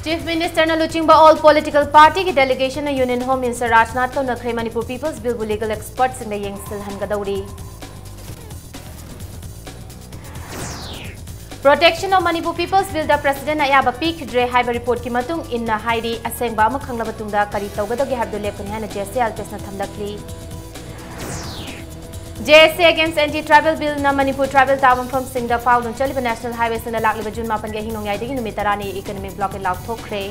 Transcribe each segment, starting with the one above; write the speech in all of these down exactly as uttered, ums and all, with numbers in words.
Chief Minister ꯅ ꯂꯨꯆꯤꯡꯕ all political party ꯒꯤ delegation ꯅ Union Home Minister Rajnath ꯀꯧꯅꯈ꯭ꯔꯦ꯫ Manipur People's Bill ꯕꯨ legal expert ꯁꯤꯡꯗ ꯌꯦꯡꯁꯤꯜꯍꯟꯒꯗꯧꯔꯤ꯫ Protection of Manipur People's Bill the President ꯅ ꯑꯌꯥꯕ ꯄꯤꯈꯤꯗ꯭ꯔꯦ ꯍꯥꯏꯕ report ꯀꯤ ꯃꯇꯨꯡ ꯏꯟꯅ ꯍꯥꯏꯔꯤ꯫ ꯑꯁꯦꯡꯕ ꯑꯃ ꯈꯪꯂꯕ ꯇꯨꯡꯗ ꯀꯔꯤ ꯇꯧꯒꯗꯒꯦ ꯍꯥꯏꯕꯗꯨ ꯂꯦꯞꯀꯅꯤ ꯍꯥꯏꯅ J C L P S ꯅ ꯊꯝꯂꯛꯂꯤ꯫ J S A against Anti Tribal Bill ꯅ ꯃꯅꯤꯄꯨꯔ tribal ꯇꯥꯕ ꯃꯐꯝꯁꯤꯡꯗ ꯐꯥꯎꯗꯨꯅ ꯆꯠꯂꯤꯕ national highway ꯁꯤꯡꯗ ꯂꯥꯛꯂꯤꯕ June ꯃꯥꯄꯟꯒꯤ ꯑꯍꯤꯡ ꯅꯣꯡꯌꯥꯏꯗꯒꯤ ꯅꯨꯃꯤꯠ ꯇꯔꯥꯅꯤ economic blockade ꯂꯥꯎꯊꯣꯛꯈ꯭ꯔꯦ꯫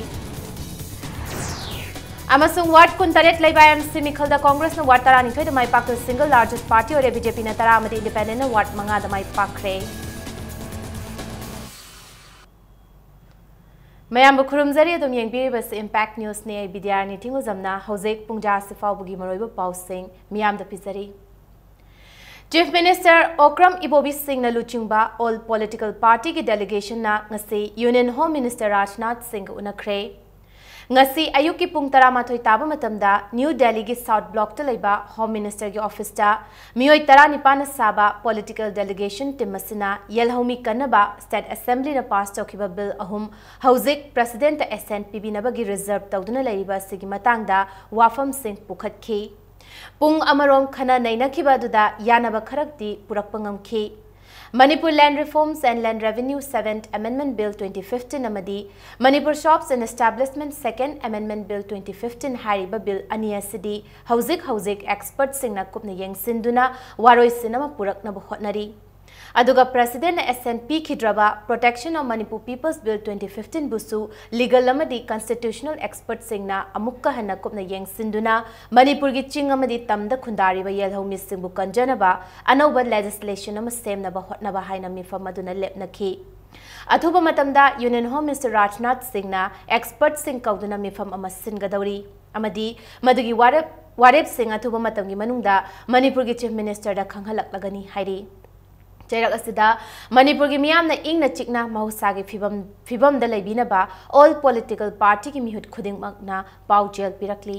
ꯑꯃꯁꯨꯡ ward ꯀꯨꯟꯇꯔꯦꯠ ꯂꯩꯕ M C ꯃꯤꯈꯜꯗ Congress ꯅ ward ꯇꯔꯥꯅꯤꯊꯣꯏꯗ ꯃꯥꯏ ꯄꯥꯛꯇꯨꯅ single largest party ꯑꯣꯏꯔꯦ꯫ B J P ꯅ ꯇꯔꯥ ꯑꯃꯗꯤ Independent ꯅ ward ꯃꯉꯥꯗ ꯃꯥꯏ ꯄꯥꯛꯈ꯭ꯔꯦ꯫ ꯃꯌꯥꯝꯕꯨ ꯈꯨꯔꯨꯝꯖꯔꯤ꯫ ꯑꯗꯨꯝ ꯌꯦꯡꯕꯤꯔꯤꯕꯁꯤ Impact News ꯅꯤ꯫ ꯑꯩ ꯕꯤꯗ꯭ꯌꯥꯔꯥꯅꯤ ꯊꯤꯡꯉꯨꯖꯝꯅ ꯍꯧꯖꯤꯛ ꯄꯨꯡ ꯇꯔꯥꯁꯤ ꯐꯥꯎꯕꯒꯤ ꯃꯔꯨꯑꯣꯏꯕ ꯄꯥꯎꯁꯤꯡ ꯃꯤꯌꯥꯝꯗ ꯄꯤꯖꯔꯤ꯫ Chief Minister ꯑꯣꯀ꯭ꯔꯝ ꯏꯕꯣꯕꯤ ꯁꯤꯡꯅ ꯂꯨꯆꯤꯡꯕ all political party ꯒꯤ delegation ꯅ ꯉꯁꯤ Union Home Minister ꯔꯥꯖꯅꯥꯊ ꯁꯤꯡꯒ ꯎꯅꯈ꯭ꯔꯦ꯫ ꯉꯁꯤ ꯑꯌꯨꯛꯀꯤ ꯄꯨꯡ ꯇꯔꯥꯃꯥꯊꯣꯏ ꯇꯥꯕ ꯃꯇꯝꯗ New Delhi ꯒꯤ South Block ꯇ ꯂꯩꯕ Home Minister ꯒꯤ office ꯇ ꯃꯤꯑꯣꯏ ꯇꯔꯥꯅꯤꯄꯥꯟꯅ ꯁꯥꯕ political delegation team ꯑꯁꯤꯅ ꯌꯦꯜꯍꯧꯃꯤ ꯀꯟꯅꯕ State Assembly ꯅ pass ꯇꯧꯈꯤꯕ bill ꯑꯍꯨꯝ ꯍꯧꯖꯤꯛ President ꯇ assent ꯄꯤꯕꯤꯅꯕꯒꯤ reserve ꯇꯧꯗꯨꯅ ꯂꯩꯔꯤꯕ ꯑꯁꯤꯒꯤ ꯃꯇꯥꯡꯗ ꯋꯥꯐꯝꯁꯤꯡ ꯄꯨꯈꯠꯈꯤ꯫ ꯄꯨꯡ ꯑꯃꯔꯣꯝ ꯈꯟꯅ ꯅꯩꯅꯈꯤꯕ ꯑꯗꯨꯗ ꯌꯥꯅꯕ ꯈꯔꯗꯤ ꯄꯨꯔꯛꯄ ꯉꯝꯈꯤ꯫ Manipur Land Reforms and Land Revenue Seventh Amendment Bill twenty fifteen ꯑꯃꯗꯤ Manipur Shops and Establishment Second Amendment Bill twenty fifteen ꯍꯥꯏꯔꯤꯕ bill ꯑꯅꯤ ꯑꯁꯤꯗꯤ ꯍꯧꯖꯤꯛ ꯍꯧꯖꯤꯛ expert ꯁꯤꯡꯅ ꯀꯨꯞꯅ ꯌꯦꯡꯁꯤꯟꯗꯨꯅ ꯋꯥꯔꯣꯏꯁꯤꯟ ꯑꯃ ꯄꯨꯔꯛꯅꯕ ꯍꯣꯠꯅꯔꯤ꯫ ꯑꯗꯨꯒ President ꯅ assent ꯄꯤꯈꯤꯗ꯭ꯔꯕ Protection of Manipur People's Bill twenty fifteen ꯕꯨꯁꯨ legal ꯑꯃꯗꯤ constitutional expert ꯁꯤꯡꯅ ꯑꯃꯨꯛꯀ ꯍꯟꯅ ꯀꯨꯞꯅ ꯌꯦꯡꯁꯤꯟꯗꯨꯅ ꯃꯅꯤꯄꯨꯔꯒꯤ ꯆꯤꯡ ꯑꯃꯗꯤ ꯇꯝꯗ ꯈꯨꯟꯗꯥꯔꯤꯕ ꯌꯦꯜꯍꯧꯃꯤꯁꯤꯡꯕꯨ ꯀꯟꯖꯅꯕ ꯑꯅꯧꯕ legislation ꯑꯃ ꯁꯦꯝꯅꯕ ꯍꯣꯠꯅꯕ ꯍꯥꯏꯅ ꯃꯤꯐꯝ ꯑꯗꯨꯅ ꯂꯦꯞꯅꯈꯤ꯫ ꯑꯊꯨꯕ ꯃꯇꯝꯗ Union Home Minister ꯔꯥꯖꯅꯥꯊ ꯁꯤꯡꯅ expert ꯁꯤꯡ ꯀꯧꯗꯨꯅ ꯃꯤꯐꯝ ꯑꯃ ꯁꯤꯟꯒꯗꯧꯔꯤ ꯑꯃꯗꯤ ꯃꯗꯨꯒꯤ ꯋꯥꯔꯦꯞ, ꯋꯥꯔꯦꯞꯁꯤꯡ ꯑꯊꯨꯕ ꯃꯇꯝꯒꯤ ꯃꯅꯨꯡꯗ ꯃꯅꯤꯄꯨꯔꯒꯤ Chief Minister ꯗ ꯈꯪꯍꯜꯂꯛꯂꯒꯅꯤ ꯍꯥꯏꯔꯤ꯫ ꯆꯩꯔꯛ ꯑꯁꯤꯗ ꯃꯅꯤꯄꯨꯔꯒꯤ ꯃꯤꯌꯥꯝꯅ ꯏꯪꯅ ꯆꯤꯛꯅ ꯃꯍꯧꯁꯥꯒꯤ ꯐꯤꯕꯝ, ꯐꯤꯕꯝꯗ ꯂꯩꯕꯤꯅꯕ all political party ꯒꯤ ꯃꯤꯍꯨꯠ ꯈꯨꯗꯤꯡꯃꯛꯅ ꯄꯥꯎꯖꯦꯜ ꯄꯤꯔꯛꯂꯤ꯫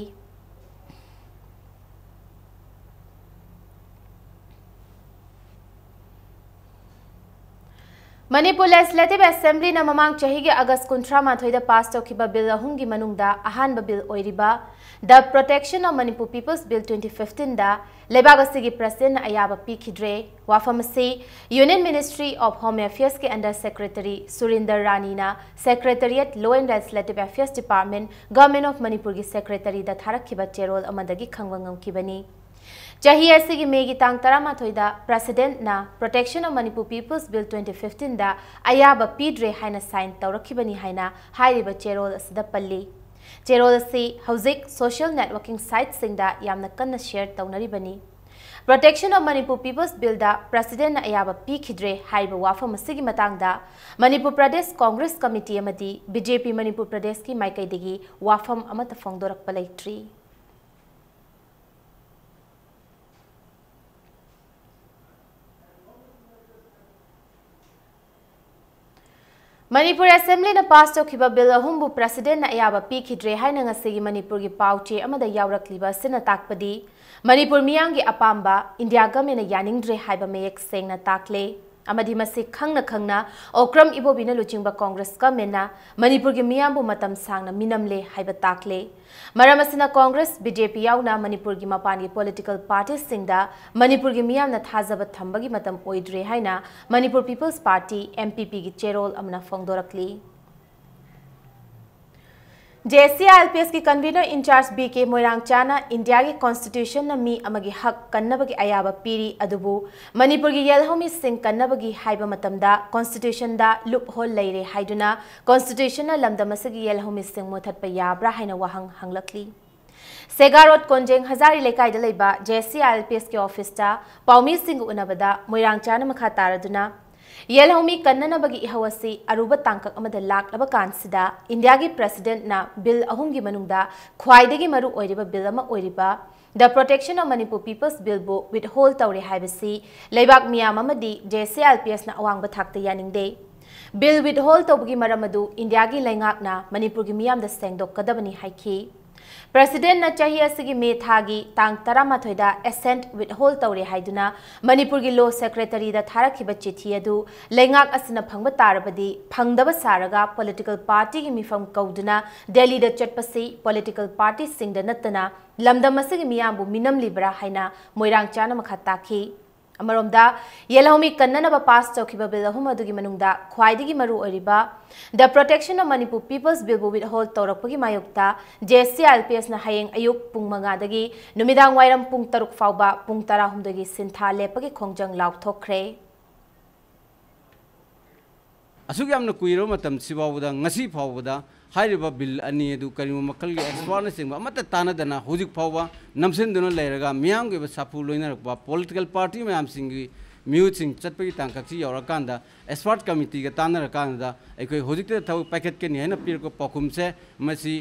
ꯃꯅꯤꯄꯨꯔ Legislative Assemblyꯅ ꯃꯃꯥꯡ ꯆꯍꯤꯒꯤ August ꯀꯨꯟꯊ꯭ꯔꯥ ꯃꯥꯊꯣꯏꯗ pass ꯇꯧꯈꯤꯕ bill ꯑꯍꯨꯝꯒꯤ ꯃꯅꯨꯡꯗ ꯑꯍꯥꯟꯕ bill ꯑꯣꯏꯔꯤꯕ The Protection of Manipur People's Bill twenty fifteenꯗ ꯂꯩꯕꯥꯛ ꯑꯁꯤꯒꯤ Presidentꯅ ꯑꯌꯥꯕ ꯄꯤꯈꯤꯗ꯭ꯔꯦ꯫ ꯋꯥꯐꯝ ꯑꯁꯤ Union Ministry of Home Affairsꯀꯤ Under Secretary ꯁꯨꯔꯤꯟꯗꯔ ꯔꯥꯅꯤꯅ Secretariat, Law and Legislative Affairs Department, Government of Manipurꯒꯤ Secretaryꯗ ꯊꯥꯔꯛꯈꯤꯕ ꯆꯦꯔꯣꯜ ꯑꯃꯗꯒꯤ ꯈꯪꯕ ꯉꯝꯈꯤꯕꯅꯤ꯫ ꯆꯍꯤ ꯑꯁꯤꯒꯤ Mayꯒꯤ ꯇꯥꯡ ꯇꯔꯥꯃꯥꯊꯣꯏꯗ Presidentꯅ Protection of Manipur People's Bill twenty fifteenꯗ ꯑꯌꯥꯕ ꯄꯤꯗ꯭ꯔꯦ ꯍꯥꯏꯅ sign ꯇꯧꯔꯛꯈꯤꯕꯅꯤ ꯍꯥꯏꯅ ꯍꯥꯏꯔꯤꯕ ꯆꯦꯔꯣꯜ ꯑꯁꯤꯗ ꯄꯜꯂꯤ꯫ ꯆꯦꯔꯣꯜ ꯑꯁꯤ ꯍꯧꯖꯤꯛ social networking siteꯁꯤꯡꯗ ꯌꯥꯝꯅ ꯀꯟꯅ share ꯇꯧꯅꯔꯤꯕꯅꯤ꯫ Protection of Manipur People's Billꯗ Presidentꯅ ꯑꯌꯥꯕ ꯄꯤꯈꯤꯗ꯭ꯔꯦ ꯍꯥꯏꯔꯤꯕ ꯋꯥꯐꯝ ꯑꯁꯤꯒꯤ ꯃꯇꯥꯡꯗ Manipur Pradesh Congress Committee ꯑꯃꯗꯤ BJP Manipur Pradeshꯀꯤ ꯃꯥꯏꯀꯩꯗꯒꯤ ꯋꯥꯐꯝ ꯑꯃꯠꯇ ꯐꯣꯡꯗꯣꯔꯛꯄ ꯂꯩꯇ꯭ꯔꯤ꯫ ꯃꯅꯤꯄꯨꯔ Assemblyꯅ pass ꯇꯧꯈꯤꯕ bill ꯑꯍꯨꯝꯕꯨ Presidentꯅ ꯑꯌꯥꯕ ꯄꯤꯈꯤꯗ꯭ꯔꯦ ꯍꯥꯏꯅ ꯉꯁꯤꯒꯤ ꯃꯅꯤꯄꯨꯔꯒꯤ ꯄꯥꯎ ꯆꯦ ꯑꯃꯗ ꯌꯥꯎꯔꯛꯂꯤꯕ ꯑꯁꯤꯅ ꯇꯥꯛꯄꯗꯤ ꯃꯅꯤꯄꯨꯔ ꯃꯤꯌꯥꯝꯒꯤ ꯑꯄꯥꯝꯕ India Governmentꯅ ꯌꯥꯅꯤꯡꯗ꯭ꯔꯦ ꯍꯥꯏꯕ ꯃꯌꯦꯛ ꯁꯦꯡꯅ ꯇꯥꯛꯂꯦ꯫ ꯑꯃꯗꯤ ꯃꯁꯤ ꯈꯪꯅ ꯈꯪꯅ ꯑꯣꯀ꯭ꯔꯝ ꯏꯕꯣꯕꯤꯅ ꯂꯨꯆꯤꯡꯕ Congress Governmentꯅ ꯃꯅꯤꯄꯨꯔꯒꯤ ꯃꯤꯌꯥꯝꯕꯨ ꯃꯇꯝ ꯁꯥꯡꯅ ꯃꯤꯅꯝꯂꯦ ꯍꯥꯏꯕ ꯇꯥꯛꯂꯦ꯫ ꯃꯔꯝ ꯑꯁꯤꯅ Congress, BJP ꯌꯥꯎꯅ ꯃꯅꯤꯄꯨꯔꯒꯤ ꯃꯄꯥꯟꯒꯤ political partyꯁꯤꯡꯗ ꯃꯅꯤꯄꯨꯔꯒꯤ ꯃꯤꯌꯥꯝꯅ ꯊꯥꯖꯕ ꯊꯝꯕꯒꯤ ꯃꯇꯝ ꯑꯣꯏꯗ꯭ꯔꯦ ꯍꯥꯏꯅ Manipur People's Party, MPPꯒꯤ ꯆꯦꯔꯣꯜ ꯑꯃꯅ ꯐꯣꯡꯗꯣꯔꯛꯂꯤ꯫ JACILPSꯀꯤ convener in charge B K ꯃꯣꯏꯔꯥꯡꯆꯥꯅ Indiaꯒꯤ Constitutionꯅ ꯃꯤ ꯑꯃꯒꯤ ꯍꯛ ꯀꯟꯅꯕꯒꯤ ꯑꯌꯥꯕ ꯄꯤꯔꯤ, ꯑꯗꯨꯕꯨ ꯃꯅꯤꯄꯨꯔꯒꯤ ꯌꯦꯜꯍꯧꯃꯤꯁꯤꯡ ꯀꯟꯅꯕꯒꯤ ꯍꯥꯏꯕ ꯃꯇꯝꯗ Constitutionꯗ loophole ꯂꯩꯔꯦ ꯍꯥꯏꯗꯨꯅ Constitutionꯅ ꯂꯝꯗꯝ ꯑꯁꯤꯒꯤ ꯌꯦꯜꯍꯧꯃꯤꯁꯤꯡ ꯃꯨꯊꯠꯄ ꯌꯥꯕ꯭ꯔꯥ ꯍꯥꯏꯅ ꯋꯥꯍꯪ ꯍꯪꯂꯛꯂꯤ꯫ ꯁꯦꯒꯥ ꯔꯣꯗ ꯀꯣꯟꯖꯦꯡ ꯍꯖꯥꯔꯤ ꯂꯩꯀꯥꯏꯗ ꯂꯩꯕ JACILPSꯀꯤ officeꯇ ꯄꯥꯎꯃꯤꯁꯤꯡꯒ ꯎꯅꯕꯗ ꯃꯣꯏꯔꯥꯡꯆꯥꯅ ꯃꯈꯥ ꯇꯥꯔꯗꯨꯅ, ꯌꯦꯜꯍꯧꯃꯤ ꯀꯟꯅꯅꯕꯒꯤ ꯏꯍꯧ ꯑꯁꯤ ꯑꯔꯨꯕ ꯇꯥꯡꯀꯛ ꯑꯃꯗ ꯂꯥꯛꯂꯕ ꯀꯥꯟꯁꯤꯗ Indiaꯒꯤ Presidentꯅ bill ꯑꯍꯨꯝꯒꯤ ꯃꯅꯨꯡꯗ ꯈ꯭ꯋꯥꯏꯗꯒꯤ ꯃꯔꯨ ꯑꯣꯏꯔꯤꯕ bill ꯑꯃ ꯑꯣꯏꯔꯤꯕ The Protection of Manipur People's Billꯕꯨ withhold ꯇꯧꯔꯦ ꯍꯥꯏꯕꯁꯤ ꯂꯩꯕꯥꯛ ꯃꯤꯌꯥꯝ ꯑꯃꯗꯤ JACILPSꯅ ꯑꯋꯥꯡꯕ ꯊꯥꯛꯇ ꯌꯥꯅꯤꯡꯗꯦ꯫ Bill withhold ꯇꯧꯕꯒꯤ ꯃꯔꯝ ꯑꯗꯨ Indiaꯒꯤ ꯂꯩꯉꯥꯛꯅ ꯃꯅꯤꯄꯨꯔꯒꯤ ꯃꯤꯌꯥꯝꯗ ꯁꯦꯡꯗꯣꯛꯀꯗꯕꯅꯤ ꯍꯥꯏꯈꯤ꯫ ꯄ꯭ꯔꯁꯤꯗꯦꯟꯠꯅ ꯆꯍꯤ ꯑꯁꯤꯒꯤ ꯃꯦ ꯊꯥꯒꯤ ꯇꯥꯡ ꯇꯔꯥꯃꯥꯊꯣꯏꯗ assent withhold ꯇꯧꯔꯦ ꯍꯥꯏꯗꯨꯅ ꯃꯅꯤꯄꯨꯔꯒꯤ law secretary ꯗ ꯊꯥꯔꯛꯈꯤꯕ ꯆꯤꯊꯤ ꯑꯗꯨ ꯂꯩꯉꯥꯛ ꯑꯁꯤꯅ ꯐꯪꯕ ꯇꯥꯔꯕꯗꯤ ꯐꯪꯗꯕ ꯁꯥꯔꯒ political party ꯒꯤ ꯃꯤꯐꯝ ꯀꯧꯗꯨꯅ ꯗꯦꯜꯂꯤꯗ ꯆꯠꯄꯁꯤ political party ꯁꯤꯡꯗ ꯅꯠꯇꯅ ꯂꯝꯗꯝ ꯑꯁꯤꯒꯤ ꯃꯤꯌꯥꯝꯕꯨ ꯃꯤꯅꯝꯂꯤꯕ꯭ꯔꯥ ꯍꯥꯏꯅ ꯃꯣꯏꯔꯥꯡ ꯆꯥꯅ ꯃꯈꯥ ꯇꯥꯈꯤ꯫ ꯑꯃꯔꯣꯝꯗ, ꯌꯦꯜꯍꯧꯃꯤ ꯀꯟꯅꯅꯕ pass ꯇꯧꯈꯤꯕ bill ꯑꯍꯨꯝ ꯑꯗꯨꯒꯤ ꯃꯅꯨꯡꯗ ꯈ꯭ꯋꯥꯏꯗꯒꯤ ꯃꯔꯨ ꯑꯣꯏꯔꯤꯕ The Protection of Manipur People's Bill ꯕꯨ withhold ꯇꯧꯔꯛꯄꯒꯤ ꯃꯥꯌꯣꯛꯇ J S C I L P S ꯅ ꯍꯌꯦꯡ ꯑꯌꯨꯛ ꯄꯨꯡ ꯃꯉꯥꯗꯒꯤ ꯅꯨꯃꯤꯗꯥꯡ ꯋꯥꯏꯔꯝ ꯄꯨꯡ ꯇꯔꯨꯛ ꯐꯥꯎꯕ ꯄꯨꯡ ꯇꯔꯥꯍꯨꯝꯗꯣꯏꯒꯤ ꯁꯤꯟꯊꯥ ꯂꯦꯞꯄꯒꯤ ꯈꯣꯡꯖꯪ ꯂꯥꯎꯊꯣꯛꯈ꯭ꯔꯦ꯫ ꯑꯁꯨꯛ ꯌꯥꯝꯅ ꯀꯨꯏꯔꯕ ꯃꯇꯝꯁꯤ ꯐꯥꯎꯕꯗ, ꯉꯁꯤ ꯐꯥꯎꯕꯗ ꯍꯥꯏꯔꯤꯕ bill ꯑꯅꯤ ꯑꯗꯨ ꯀꯔꯤꯒꯨꯝꯕ ꯃꯈꯜꯒꯤ expertꯅꯆꯤꯡꯕ ꯑꯃꯠꯇ ꯇꯥꯟꯅꯗꯅ ꯍꯧꯖꯤꯛ ꯐꯥꯎꯕ ꯅꯝꯁꯤꯟꯗꯨꯅ ꯂꯩꯔꯒ, ꯃꯤꯌꯥꯝꯒꯤ ꯑꯣꯏꯕ ꯁꯥꯐꯨ ꯂꯣꯏꯅꯔꯛꯄ, political party ꯃꯌꯥꯝꯁꯤꯡꯒꯤ ꯃꯤꯍꯨꯠꯁꯤꯡ ꯆꯠꯄꯒꯤ ꯇꯥꯡꯀꯛꯁꯤ ꯌꯧꯔꯀꯥꯟꯗ, expert committeeꯒ ꯇꯥꯟꯅꯔꯀꯥꯟꯗ ꯑꯩꯈꯣꯏ ꯍꯧꯖꯤꯛꯇ ꯊꯕꯛ ꯄꯥꯏꯈꯠꯀꯅꯤ ꯍꯥꯏꯅ ꯄꯤꯔꯛꯄ ꯄꯥꯎꯈꯨꯝꯁꯦ, ꯃꯁꯤ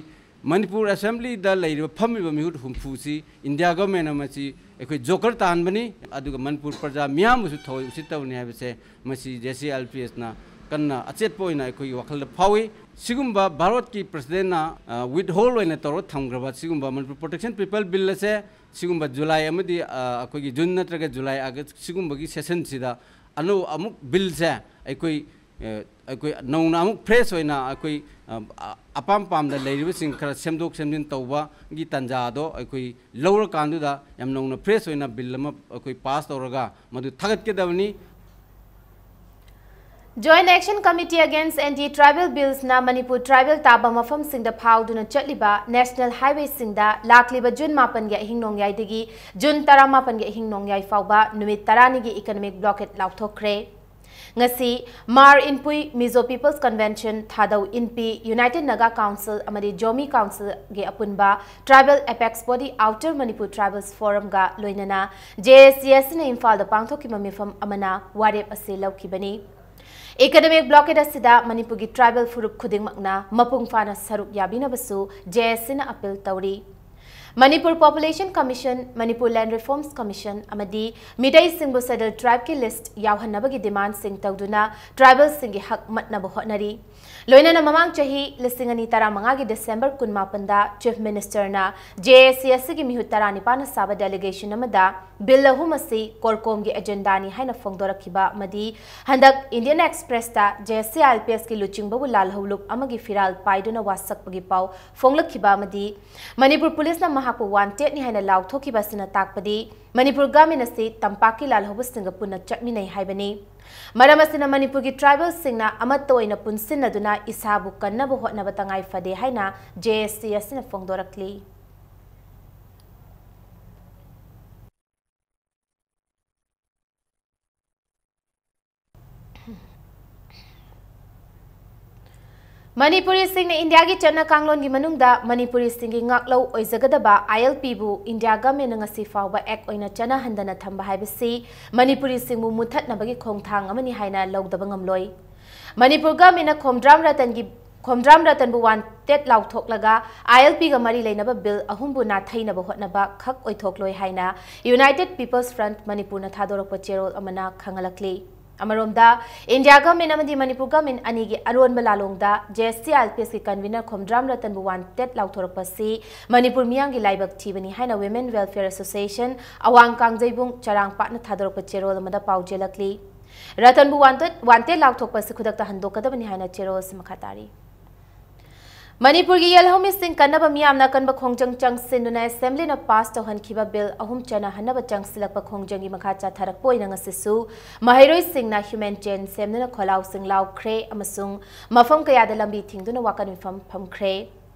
ꯃꯅꯤꯄꯨꯔ assemblyꯗ ꯂꯩꯔꯤꯕ, ꯐꯝꯃꯤꯕ ꯃꯤꯍꯨꯠ ꯍꯨꯝꯐꯨꯁꯤ India governmentꯅ ꯃꯁꯤ ꯑꯩꯈꯣꯏ joker ꯇꯥꯍꯟꯕꯅꯤ, ꯑꯗꯨꯒ ꯃꯅꯤꯄꯨꯔ ꯄ꯭ꯔꯖꯥ ꯃꯤꯌꯥꯝꯕꯨꯁꯨ ꯊꯑꯣꯏ ꯎꯁꯤꯠꯇꯕꯅꯤ ꯍꯥꯏꯕꯁꯦ ꯃꯁꯤ J C I L P Sꯅ ꯀꯟꯅ ꯑꯆꯦꯠꯄ ꯑꯣꯏꯅ ꯑꯩꯈꯣꯏꯒꯤ ꯋꯥꯈꯜꯗ ꯐꯥꯎꯏ꯫ ꯁꯤꯒꯨꯝꯕ ꯚꯥꯔꯠꯀꯤ presidentꯅ, ꯑ, withhold ꯑꯣꯏꯅ ꯇꯧꯔꯒ ꯊꯝꯈ꯭ꯔꯕ ꯁꯤꯒꯨꯝꯕ Manipur Protection People Bill ꯑꯁꯦ ꯁꯤꯒꯨꯝꯕ July ꯑꯃꯗꯤ, ꯑ, ꯑꯩꯈꯣꯏꯒꯤ June ꯅꯠꯇ꯭ꯔꯒ July, August ꯁꯤꯒꯨꯝꯕꯒꯤ sessionꯁꯤꯗ ꯑꯅꯧ-, ꯑꯃꯨꯛ billꯁꯦ ꯑꯩꯈꯣꯏ, ꯑ, ꯑꯩꯈꯣꯏ ꯅꯧꯅ ꯑꯃꯨꯛ fresh ꯑꯣꯏꯅ ꯑꯩꯈꯣꯏ, ꯑ, ꯑ, ꯑꯄꯥꯝ ꯄꯥꯝꯗ ꯂꯩꯔꯤꯕꯁꯤꯡ ꯈꯔ ꯁꯦꯝꯗꯣꯛ ꯁꯦꯝꯖꯤꯟ ꯇꯧꯕꯒꯤ ꯇꯥꯟꯖꯥꯗꯣ ꯑꯩꯈꯣꯏ ꯂꯧꯔꯀꯥꯟꯗꯨꯗ ꯌꯥꯝ ꯅꯧꯅ fresh ꯑꯣꯏꯅ bill ꯑꯃ ꯑꯩꯈꯣꯏ pass ꯇꯧꯔꯒ ꯃꯗꯨ ꯊꯥꯒꯠꯀꯗꯕꯅꯤ꯫ Joint Action Committee Against Anti-Tribal Billsꯅ Manipur tribal ꯇꯥꯕ ꯃꯐꯝꯁꯤꯡꯗ ꯐꯥꯎꯗꯨꯅ ꯆꯠꯂꯤꯕ national highwayꯁꯤꯡꯗ ꯂꯥꯛꯂꯤꯕ June ꯃꯥꯄꯟꯒꯤ ꯑꯍꯤꯡ ꯅꯣꯡꯌꯥꯏꯗꯒꯤ June ꯇꯔꯥꯃꯥꯄꯟꯒꯤ ꯑꯍꯤꯡ ꯅꯣꯡꯌꯥꯏ ꯐꯥꯎꯕ ꯅꯨꯃꯤꯠ ꯇꯔꯥꯅꯤꯒꯤ economic blockade ꯂꯥꯎꯊꯣꯛꯈ꯭ꯔꯦ꯫ ꯉꯁꯤ ꯃꯥꯔ ꯏꯟꯄꯨꯏ, Mizo People's Convention, ꯊꯥꯗꯧ ꯏꯟꯄꯤ, United Naga Council ꯑꯃꯗꯤ Zomi Councilꯒꯤ ꯑꯄꯨꯟꯕ tribal apex body Outer Manipur Tribals Forumꯒ ꯂꯣꯏꯅꯅ J A C Sꯅ ꯏꯝꯐꯥꯜꯗ ꯄꯥꯡꯊꯣꯛꯈꯤꯕ ꯃꯤꯐꯝ ꯑꯃꯅ ꯋꯥꯔꯦꯞ ꯑꯁꯤ ꯂꯧꯈꯤꯕꯅꯤ꯫ Economic blockade ꯑꯁꯤꯗ ꯃꯅꯤꯄꯨꯔꯒꯤ tribal ꯐꯨꯔꯨꯞ ꯈꯨꯗꯤꯡꯃꯛꯅ ꯃꯄꯨꯡ ꯐꯥꯅ ꯁꯔꯨꯛ ꯌꯥꯕꯤꯅꯕꯁꯨ J A Cꯅ appeal ꯇꯧꯔꯤ꯫ Manipur Population Commission, Manipur Land Reforms Commission ꯑꯃꯗꯤ ꯃꯤꯇꯩꯁꯤꯡꯕꯨ Scheduled Tribeꯀꯤ list ꯌꯥꯎꯍꯟꯅꯕꯒꯤ demandꯁꯤꯡ ꯇꯧꯗꯨꯅ tribalꯁꯤꯡꯒꯤ ꯍꯛ ꯃꯠꯅꯕ ꯍꯣꯠꯅꯔꯤ꯫ ꯂꯣꯏꯅꯅ ꯃꯃꯥꯡ ꯆꯍꯤ ꯂꯤꯁꯤꯡ ꯑꯅꯤ ꯇꯔꯥꯃꯉꯥꯒꯤ December ꯀꯨꯟꯃꯥꯄꯟꯗ Chief Ministerꯅ JACSCꯒꯤ ꯃꯤꯍꯨꯠ ꯇꯔꯥꯅꯤꯄꯥꯟꯅ ꯁꯥꯕ delegation ꯑꯃꯗ bill ꯑꯍꯨꯝ ꯑꯁꯤ CORCOMꯒꯤ agendaꯅꯤ ꯍꯥꯏꯅ ꯐꯣꯡꯗꯣꯔꯛꯈꯤꯕ ꯑꯃꯗꯤ ꯍꯟꯗꯛ Indian Expressꯇ JACSC ILPSꯀꯤ ꯂꯨꯆꯤꯡꯕꯕꯨ ꯂꯥꯜꯍꯧꯂꯨꯞ ꯑꯃꯒꯤ ꯐꯤꯔꯥꯜ ꯄꯥꯏꯗꯨꯅ ꯋꯥꯁꯛꯄꯒꯤ ꯄꯥꯎ ꯐꯣꯡꯂꯛꯈꯤꯕ ꯑꯃꯗꯤ ꯃꯅꯤꯄꯨꯔ ꯄꯨꯂꯤꯁꯅ ꯃꯍꯥꯛꯄꯨ wantedꯅꯤ ꯍꯥꯏꯅ ꯂꯥꯎꯊꯣꯛꯈꯤꯕ ꯑꯁꯤꯅ ꯇꯥꯛꯄꯗꯤ ꯃꯅꯤꯄꯨꯔ government ꯑꯁꯤ ꯇꯝꯄꯥꯛꯀꯤ ꯂꯥꯜꯍꯧꯕꯁꯤꯡꯒ ꯄꯨꯟꯅ ꯆꯠꯃꯤꯟꯅꯩ ꯍꯥꯏꯕꯅꯤ꯫ ꯃꯔꯝ ꯑꯁꯤꯅ ꯃꯅꯤꯄꯨꯔꯒꯤ tribalꯁꯤꯡꯅ ꯑꯃꯠꯇ ꯑꯣꯏꯅ ꯄꯨꯟꯁꯤꯟꯅꯗꯨꯅ ꯏꯁꯥꯕꯨ ꯀꯟꯅꯕ ꯍꯣꯠꯅꯕ ꯇꯉꯥꯏ ꯐꯗꯦ ꯍꯥꯏꯅ JACSC ꯑꯁꯤꯅ ꯐꯣꯡꯗꯣꯔꯛꯂꯤ꯫ ꯃꯅꯤꯄꯨꯔꯤꯁꯤꯡꯅ ꯏꯟꯗꯤꯌꯥꯒꯤ ꯆꯠꯅ ꯀꯥꯡꯂꯣꯟꯒꯤ ꯃꯅꯨꯡꯗ ꯃꯅꯤꯄꯨꯔꯤꯁꯤꯡꯒꯤ ꯉꯥꯛꯂꯧ ꯑꯣꯏꯖꯒꯗꯕ ILPꯕꯨ ꯏꯟꯗꯤꯌꯥ governmentꯅ ꯉꯁꯤ ꯐꯥꯎꯕ act ꯑꯣꯏꯅ ꯆꯠꯅꯍꯟꯗꯅ ꯊꯝꯕ ꯍꯥꯏꯕꯁꯤ ꯃꯅꯤꯄꯨꯔꯤꯁꯤꯡꯕꯨ ꯃꯨꯠꯊꯠꯅꯕꯒꯤ ꯈꯣꯡꯊꯥꯡ ꯑꯃꯅꯤ ꯍꯥꯏꯅ ꯂꯧꯗꯕ ꯉꯝꯂꯣꯏ꯫ ꯃꯅꯤꯄꯨꯔ governmentꯅ ꯈꯣꯝꯗ꯭ꯔꯥꯝ ꯔꯇꯟꯒꯤ, ꯈꯣꯝꯗ꯭ꯔꯥꯝ ꯔꯇꯟꯕꯨ wanted ꯂꯥꯎꯊꯣꯛꯂꯒ ILPꯒ ꯃꯔꯤ ꯂꯩꯅꯕ bill ꯑꯍꯨꯝꯕꯨ ꯅꯥꯊꯩꯅꯕ ꯍꯣꯠꯅꯕ ꯈꯛ ꯑꯣꯏꯊꯣꯛꯂꯣꯏ ꯍꯥꯏꯅ United People's Front ꯃꯅꯤꯄꯨꯔꯅ ꯊꯥꯗꯣꯔꯛꯄ ꯆꯦꯔꯣꯜ ꯑꯃꯅ ꯈꯪꯍꯜꯂꯛꯂꯤ꯫ ꯑꯃꯔꯣꯝꯗ, ꯏꯟꯗꯤꯌꯥ government ꯑꯃꯗꯤ ꯃꯅꯤꯄꯨꯔ government ꯑꯅꯤꯒꯤ ꯑꯔꯣꯟꯕ ꯂꯥꯂꯣꯡꯗ JACSC ILPSꯀꯤ convener ꯈꯣꯝꯗ꯭ꯔꯥꯝ ꯔꯇꯟꯕꯨ wanted ꯂꯥꯎꯊꯣꯔꯛꯄ ꯑꯁꯤ ꯃꯅꯤꯄꯨꯔ ꯃꯤꯌꯥꯝꯒꯤ ꯂꯥꯏꯕꯛ ꯊꯤꯕꯅꯤ ꯍꯥꯏꯅ Women Welfare Association ꯑꯋꯥꯡ ꯀꯥꯡꯖꯩꯕꯨꯡ ꯆꯔꯥꯡꯄꯥꯠꯅ ꯊꯥꯗꯣꯔꯛꯄ ꯆꯦꯔꯣꯜ ꯑꯃꯗ ꯄꯥꯎꯖꯦꯜꯂꯛꯂꯤ꯫ ꯔꯇꯟꯕꯨ wanted, wanted ꯂꯥꯎꯊꯣꯛꯄ ꯑꯁꯤ ꯈꯨꯗꯛꯇ ꯍꯟꯗꯣꯛꯀꯗꯕꯅꯤ ꯍꯥꯏꯅ ꯆꯦꯔꯣꯜ ꯑꯁꯤ ꯃꯈꯥ ꯇꯥꯔꯤ꯫ ꯃꯅꯤꯄꯨꯔꯒꯤ ꯌꯦꯜꯍꯧꯃꯤꯁꯤꯡ ꯀꯟꯅꯕ ꯃꯤꯌꯥꯝꯅ ꯑꯀꯟꯕ ꯈꯣꯡꯖꯪ ꯆꯪꯁꯤꯟꯗꯨꯅ Assemblyꯅ pass ꯇꯧꯍꯟꯈꯤꯕ bill ꯑꯍꯨꯝ ꯆꯠꯅꯍꯟꯅꯕ ꯆꯪꯁꯤꯜꯂꯛꯄ ꯈꯣꯡꯖꯪꯒꯤ ꯃꯈꯥ ꯆꯠꯊꯔꯛꯄ ꯑꯣꯏꯅ ꯉꯁꯤꯁꯨ ꯃꯍꯩꯔꯣꯏꯁꯤꯡꯅ human chain ꯁꯦꯝꯗꯨꯅ ꯈꯣꯜꯂꯥꯎꯁꯤꯡ ꯂꯥꯎꯈ꯭ꯔꯦ ꯑꯃꯁꯨꯡ ꯃꯐꯝ ꯀꯌꯥꯗ ꯂꯝꯕꯤ ꯊꯤꯡꯗꯨꯅ ꯋꯥꯀꯠ ꯃꯤꯐꯝ ꯐꯝꯈ꯭ꯔꯦ꯫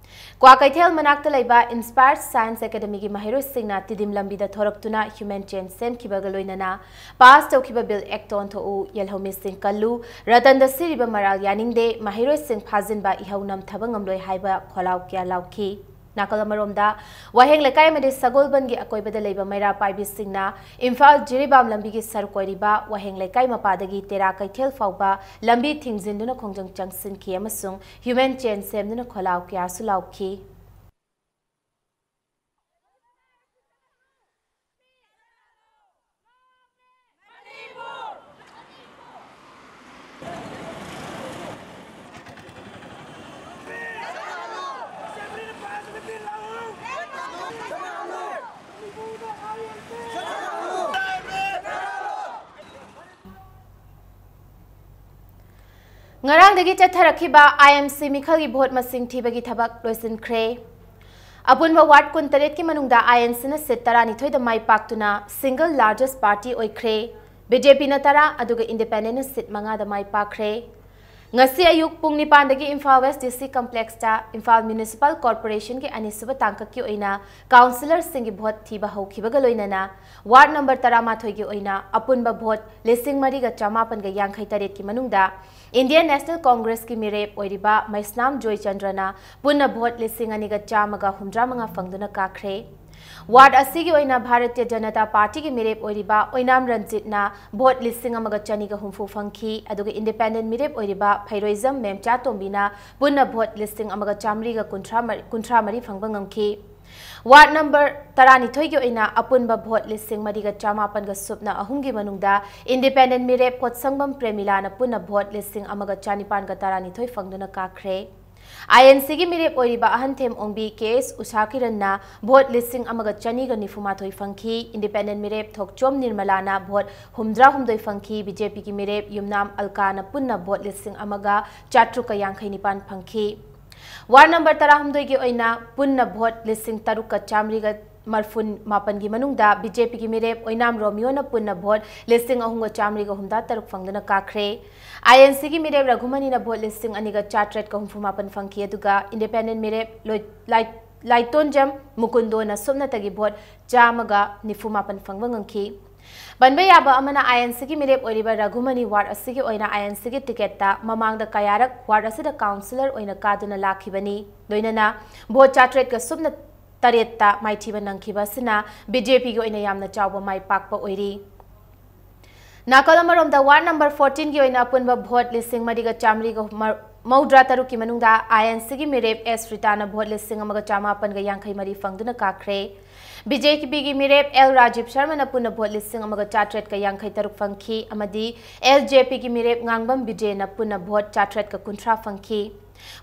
ꯀ꯭ꯋꯥꯀꯩꯊꯦꯜ ꯃꯅꯥꯛꯇ ꯂꯩꯕ Inspired Science Academyꯒꯤ ꯃꯍꯩꯔꯣꯏꯁꯤꯡꯅ ꯇꯤꯗꯤꯝ ꯂꯝꯕꯤꯗ ꯊꯣꯔꯛꯇꯨꯅ human chain ꯁꯦꯝꯈꯤꯕꯒ ꯂꯣꯏꯅꯅ pass ꯇꯧꯈꯤꯕ bill act ꯑꯣꯟꯊꯣꯛꯎ, ꯌꯦꯜꯍꯧꯃꯤꯁꯤꯡ ꯀꯜꯂꯨ, ꯔꯇꯟꯗ ꯁꯤꯔꯤꯕ ꯃꯔꯥꯜ ꯌꯥꯅꯤꯡꯗꯦ, ꯃꯍꯩꯔꯣꯏꯁꯤꯡ ꯐꯥꯖꯤꯟꯕ ꯏꯍꯧ ꯅꯝꯊꯕ ꯉꯝꯂꯣꯏ ꯍꯥꯏꯕ ꯈꯣꯜꯂꯥꯎ ꯀꯌꯥ ꯂꯥꯎꯈꯤ꯫ ꯅꯥꯀꯜ ꯑꯃꯔꯣꯝꯗ, ꯋꯥꯍꯦꯡ ꯂꯩꯀꯥꯏ ꯑꯃꯗꯤ ꯁꯒꯣꯜꯕꯟꯒꯤ ꯑꯀꯣꯏꯕꯗ ꯂꯩꯕ ꯃꯩꯔꯥ ꯄꯥꯏꯕꯤꯁꯤꯡꯅ ꯏꯝꯐꯥꯜ ꯖꯤꯔꯤꯕꯥꯝ ꯂꯝꯕꯤꯒꯤ ꯁꯔꯨꯛ ꯑꯣꯏꯔꯤꯕ ꯋꯥꯍꯦꯡ ꯂꯩꯀꯥꯏ ꯃꯄꯥꯗꯒꯤ ꯇꯦꯔꯥ ꯀꯩꯊꯦꯜ ꯐꯥꯎꯕ ꯂꯝꯕꯤ ꯊꯤꯡꯖꯤꯟꯗꯨꯅ ꯈꯣꯡꯖꯪ ꯆꯪꯁꯤꯟꯈꯤ ꯑꯃꯁꯨꯡ human chain ꯁꯦꯝꯗꯨꯅ ꯈꯣꯜꯂꯥꯎ ꯀꯌꯥꯁꯨ ꯂꯥꯎꯈꯤ꯫ ꯉꯔꯥꯡꯗꯒꯤ ꯆꯠꯊꯔꯛꯈꯤꯕ I N C ꯃꯤꯈꯜꯒꯤ ꯚꯣꯠ ꯃꯁꯤꯡ ꯊꯤꯕꯒꯤ ꯊꯕꯛ ꯂꯣꯏꯁꯤꯟꯈ꯭ꯔꯦ꯫ ꯑꯄꯨꯟꯕ ꯋꯥꯔꯗ ꯀꯨꯟꯇꯔꯦꯠꯀꯤ ꯃꯅꯨꯡꯗ I N Cꯅ seat ꯇꯔꯥꯅꯤꯊꯣꯏꯗ my ꯄꯥꯛꯇꯨꯅ single largest party ꯑꯣꯏꯈ꯭ꯔꯦ꯫ BJPꯅ ꯇꯔꯥ, ꯑꯗꯨꯒ Independentꯅ ꯁꯤꯠ ꯃꯉꯥꯗ ꯃꯥꯏ ꯄꯥꯛꯈ꯭ꯔꯦ꯫ ꯉꯁꯤ ꯑꯌꯨꯛ ꯄꯨꯡ ꯅꯤꯄꯥꯟꯗꯒꯤ Imphal West DC Complexꯇ Imphal Municipal Corporationꯒꯤ ꯑꯅꯤꯁꯨꯕ ꯇꯥꯡꯀꯛꯀꯤ ꯑꯣꯏꯅ councillorꯁꯤꯡꯒꯤ ꯚꯣꯠ ꯊꯤꯕ ꯍꯧꯈꯤꯕꯒ ꯂꯣꯏꯅꯅ ꯋꯥꯔꯗ ꯅꯝꯕꯔ ꯇꯔꯥꯃꯥꯊꯣꯏꯒꯤ ꯑꯣꯏꯅ ꯑꯄꯨꯟꯕ ꯚꯣꯠ ꯂꯤꯁꯤꯡ ꯃꯔꯤꯒ ꯆꯃꯥꯄꯟꯒ ꯌꯥꯡꯈꯩ ꯇꯔꯦꯠꯀꯤ ꯃꯅꯨꯡꯗ Indian National Congressꯀꯤ ꯃꯤꯔꯦꯞ ꯑꯣꯏꯔꯤꯕ ꯃꯩꯁꯅꯥꯝ ꯖꯣꯏꯆꯟꯗ꯭ꯔꯅ ꯄꯨꯟꯅ ꯚꯣꯠ ꯂꯤꯁꯤꯡ ꯑꯅꯤꯒ ꯆꯥꯝꯃꯒ ꯍꯨꯝꯗ꯭ꯔꯥ ꯃꯉꯥ ꯐꯪꯗꯨꯅ ꯀꯥꯈ꯭ꯔꯦ꯫ ꯋꯥꯔꯗ ꯑꯁꯤꯒꯤ ꯑꯣꯏꯅ ꯚꯥꯔꯇꯤꯌ ꯖꯅꯇꯥ ꯄꯥꯔꯇꯤꯒꯤ ꯃꯤꯔꯦꯞ ꯑꯣꯏꯔꯤꯕ ꯑꯣꯏꯅꯥꯝ ꯔꯟꯖꯤꯠꯅ ꯚꯣꯠ ꯂꯤꯁꯤꯡ ꯑꯃꯒ ꯆꯅꯤꯒ ꯍꯨꯝꯐꯨ ꯐꯪꯈꯤ, ꯑꯗꯨꯒ Independent ꯃꯤꯔꯦꯞ ꯑꯣꯏꯔꯤꯕ ꯐꯩꯔꯣꯏꯖꯝ ꯃꯦꯝꯆꯥꯇꯣꯝꯕꯤꯅ ꯄꯨꯟꯅ ꯚꯣꯠ ꯂꯤꯁꯤꯡ ꯑꯃꯒ ꯆꯥꯃꯔꯤꯒ ꯀꯨꯟꯊ꯭ꯔꯥ ꯃꯔꯤ, ꯀꯨꯟꯊ꯭ꯔꯥ ꯃꯔꯤ ꯐꯪꯕ ꯉꯝꯈꯤ꯫ ꯋꯥꯔꯗ ꯅꯝꯕꯔ ꯇꯔꯥꯅꯤꯊꯣꯏꯒꯤ ꯑꯣꯏꯅ ꯑꯄꯨꯟꯕ ꯚꯣꯠ ꯂꯤꯁꯤꯡ ꯃꯔꯤꯒ ꯆꯃꯥꯄꯟꯒ ꯁꯨꯞꯅ ꯑꯍꯨꯝꯒꯤ ꯃꯅꯨꯡꯗ Independent ꯃꯤꯔꯦꯞ ꯄꯣꯠꯁꯪꯕꯝ ꯄ꯭ꯔꯦꯃꯤꯂꯥꯅ ꯄꯨꯟꯅ ꯚꯣꯠ ꯂꯤꯁꯤꯡ ꯑꯃꯒ ꯆꯅꯤꯄꯥꯟꯒ ꯇꯔꯥꯅꯤꯊꯣꯏ ꯐꯪꯗꯨꯅ ꯀꯥꯈ꯭ꯔꯦ꯫ I N Cꯒꯤ ꯃꯤꯔꯦꯞ ꯑꯣꯏꯔꯤꯕ ꯑꯍꯟꯊꯦꯝ ꯑꯣꯡꯕꯤ K S ꯎꯁꯥ ꯀꯤꯔꯟꯅ ꯚꯣꯠ ꯂꯤꯁꯤꯡ ꯑꯃꯒ ꯆꯅꯤꯒ ꯅꯤꯐꯨ ꯃꯥꯊꯣꯏ ꯐꯪꯈꯤ꯫ Independent ꯃꯤꯔꯦꯞ ꯊꯣꯛꯆꯣꯝ ꯅꯤꯔꯃꯂꯥꯅ ꯚꯣꯠ ꯍꯨꯝꯗ꯭ꯔꯥ ꯍꯨꯝꯗꯣꯏ ꯐꯪꯈꯤ꯫ BJPꯒꯤ ꯃꯤꯔꯦꯞ ꯌꯨꯝꯅꯥꯝ ꯑꯜꯀꯥꯅ ꯄꯨꯟꯅ ꯚꯣꯠ ꯂꯤꯁꯤꯡ ꯑꯃꯒ ꯆꯥꯇ꯭ꯔꯨꯛꯀ ꯌꯥꯡꯈꯩ ꯅꯤꯄꯥꯟ ꯐꯪꯈꯤ꯫ ꯋꯥꯔꯗ ꯅꯝꯕꯔ ꯇꯔꯥꯍꯨꯝꯗꯣꯏꯒꯤ ꯑꯣꯏꯅ ꯄꯨꯟꯅ ꯚꯣꯠ ꯂꯤꯁꯤꯡ ꯇꯔꯨꯛꯀ ꯆꯥꯃꯔꯤꯒ ꯃꯔꯐꯨ ꯃꯥꯄꯟꯒꯤ ꯃꯅꯨꯡꯗ BJPꯒꯤ ꯃꯤꯔꯦꯞ ꯑꯣꯏꯅꯥꯝ ꯔꯣꯃꯤꯌꯣꯅ ꯄꯨꯟꯅ ꯚꯣꯠ ꯂꯤꯁꯤꯡ ꯑꯍꯨꯝꯒ ꯆꯥꯃꯔꯤꯒ ꯍꯨꯝꯗ꯭ꯔꯥ ꯇꯔꯨꯛ ꯐꯪꯗꯨꯅ ꯀꯥꯈ꯭ꯔꯦ꯫ I N Cꯒꯤ ꯃꯤꯔꯦꯞ ꯔꯘꯨꯃꯅꯤꯅ ꯚꯣꯠ ꯂꯤꯁꯤꯡ ꯑꯅꯤꯒ ꯆꯥꯇ꯭ꯔꯦꯠꯀ ꯍꯨꯝꯐꯨ ꯃꯥꯄꯟ ꯐꯪꯈꯤ, ꯑꯗꯨꯒ Independent ꯃꯤꯔꯦꯞ ꯂꯣꯏ-, ꯂꯥꯏ-, ꯂꯥꯏꯇꯣꯟꯖꯝ ꯃꯨꯀꯨꯟꯗꯣꯅ ꯁꯨꯞꯅꯇꯒꯤ ꯚꯣꯠ ꯆꯥꯝꯃꯒ ꯅꯤꯐꯨ ꯃꯥꯄꯟ ꯐꯪꯕ ꯉꯝꯈꯤ꯫ ꯄꯟꯕ ꯌꯥꯕ ꯑꯃꯅ, I N Cꯒꯤ ꯃꯤꯔꯦꯞ ꯑꯣꯏꯔꯤꯕ ꯔꯘꯨꯃꯅꯤ ꯋꯥꯔꯗ ꯑꯁꯤꯒꯤ ꯑꯣꯏꯅ I N Cꯒꯤ ꯇꯤꯀꯦꯠꯇ ꯃꯃꯥꯡꯗ ꯀꯌꯥꯔꯛ ꯋꯥꯔꯗ ꯑꯁꯤꯗ councillor ꯑꯣꯏꯅ ꯀꯥꯗꯨꯅ ꯂꯥꯛꯈꯤꯕꯅꯤ꯫ ꯂꯣꯏꯅꯅ ꯚꯣꯠ ꯆꯥꯇ꯭ꯔꯦꯠꯀ ꯁꯨꯞꯅ ꯇꯔꯦꯠꯇ ꯃꯥꯏꯊꯤꯕ ꯅꯪꯈꯤꯕ ꯑꯁꯤꯅ BJPꯒꯤ ꯑꯣꯏꯅ ꯌꯥꯝꯅ ꯆꯥꯎꯕ ꯃꯥꯏ ꯄꯥꯛꯄ ꯑꯣꯏꯔꯤ꯫ ꯅꯥꯀꯜ ꯑꯃꯔꯣꯝꯗ, ꯋꯥꯔꯗ ꯅꯝꯕꯔ fourteenꯒꯤ ꯑꯣꯏꯅ ꯑꯄꯨꯟꯕ ꯚꯣꯠ ꯂꯤꯁꯤꯡ ꯃꯔꯤꯒ ꯆꯥꯃꯔꯤꯒ ꯃꯧꯗ꯭ꯔꯥ ꯇꯔꯨꯛꯀꯤ ꯃꯅꯨꯡꯗ I N Cꯒꯤ ꯃꯤꯔꯦꯞ S ꯔꯤꯇꯥꯅ ꯚꯣꯠ ꯂꯤꯁꯤꯡ ꯑꯃꯒ ꯆꯃꯥꯄꯟꯒ ꯌꯥꯡꯈꯩ ꯃꯔꯤ ꯐꯪꯗꯨꯅ ꯀꯥꯈ꯭ꯔꯦ꯫ BJPꯒꯤ ꯃꯤꯔꯦꯞ L ꯔꯥꯖꯤꯕ ꯁꯔꯃꯅ ꯄꯨꯟꯅ ꯚꯣꯠ ꯂꯤꯁꯤꯡ ꯑꯃꯒ ꯆꯥꯇ꯭ꯔꯦꯠꯀ ꯌꯥꯡꯈꯩ ꯇꯔꯨꯛ ꯐꯪꯈꯤ, ꯑꯃꯗꯤ LJPꯒꯤ ꯃꯤꯔꯦꯞ ꯉꯥꯡꯕꯝ ꯕꯤꯖꯦꯅ ꯄꯨꯟꯅ ꯚꯣꯠ ꯆꯥꯇ꯭ꯔꯦꯠꯀ ꯀꯨꯟꯊ꯭ꯔꯥ ꯐꯪꯈꯤ꯫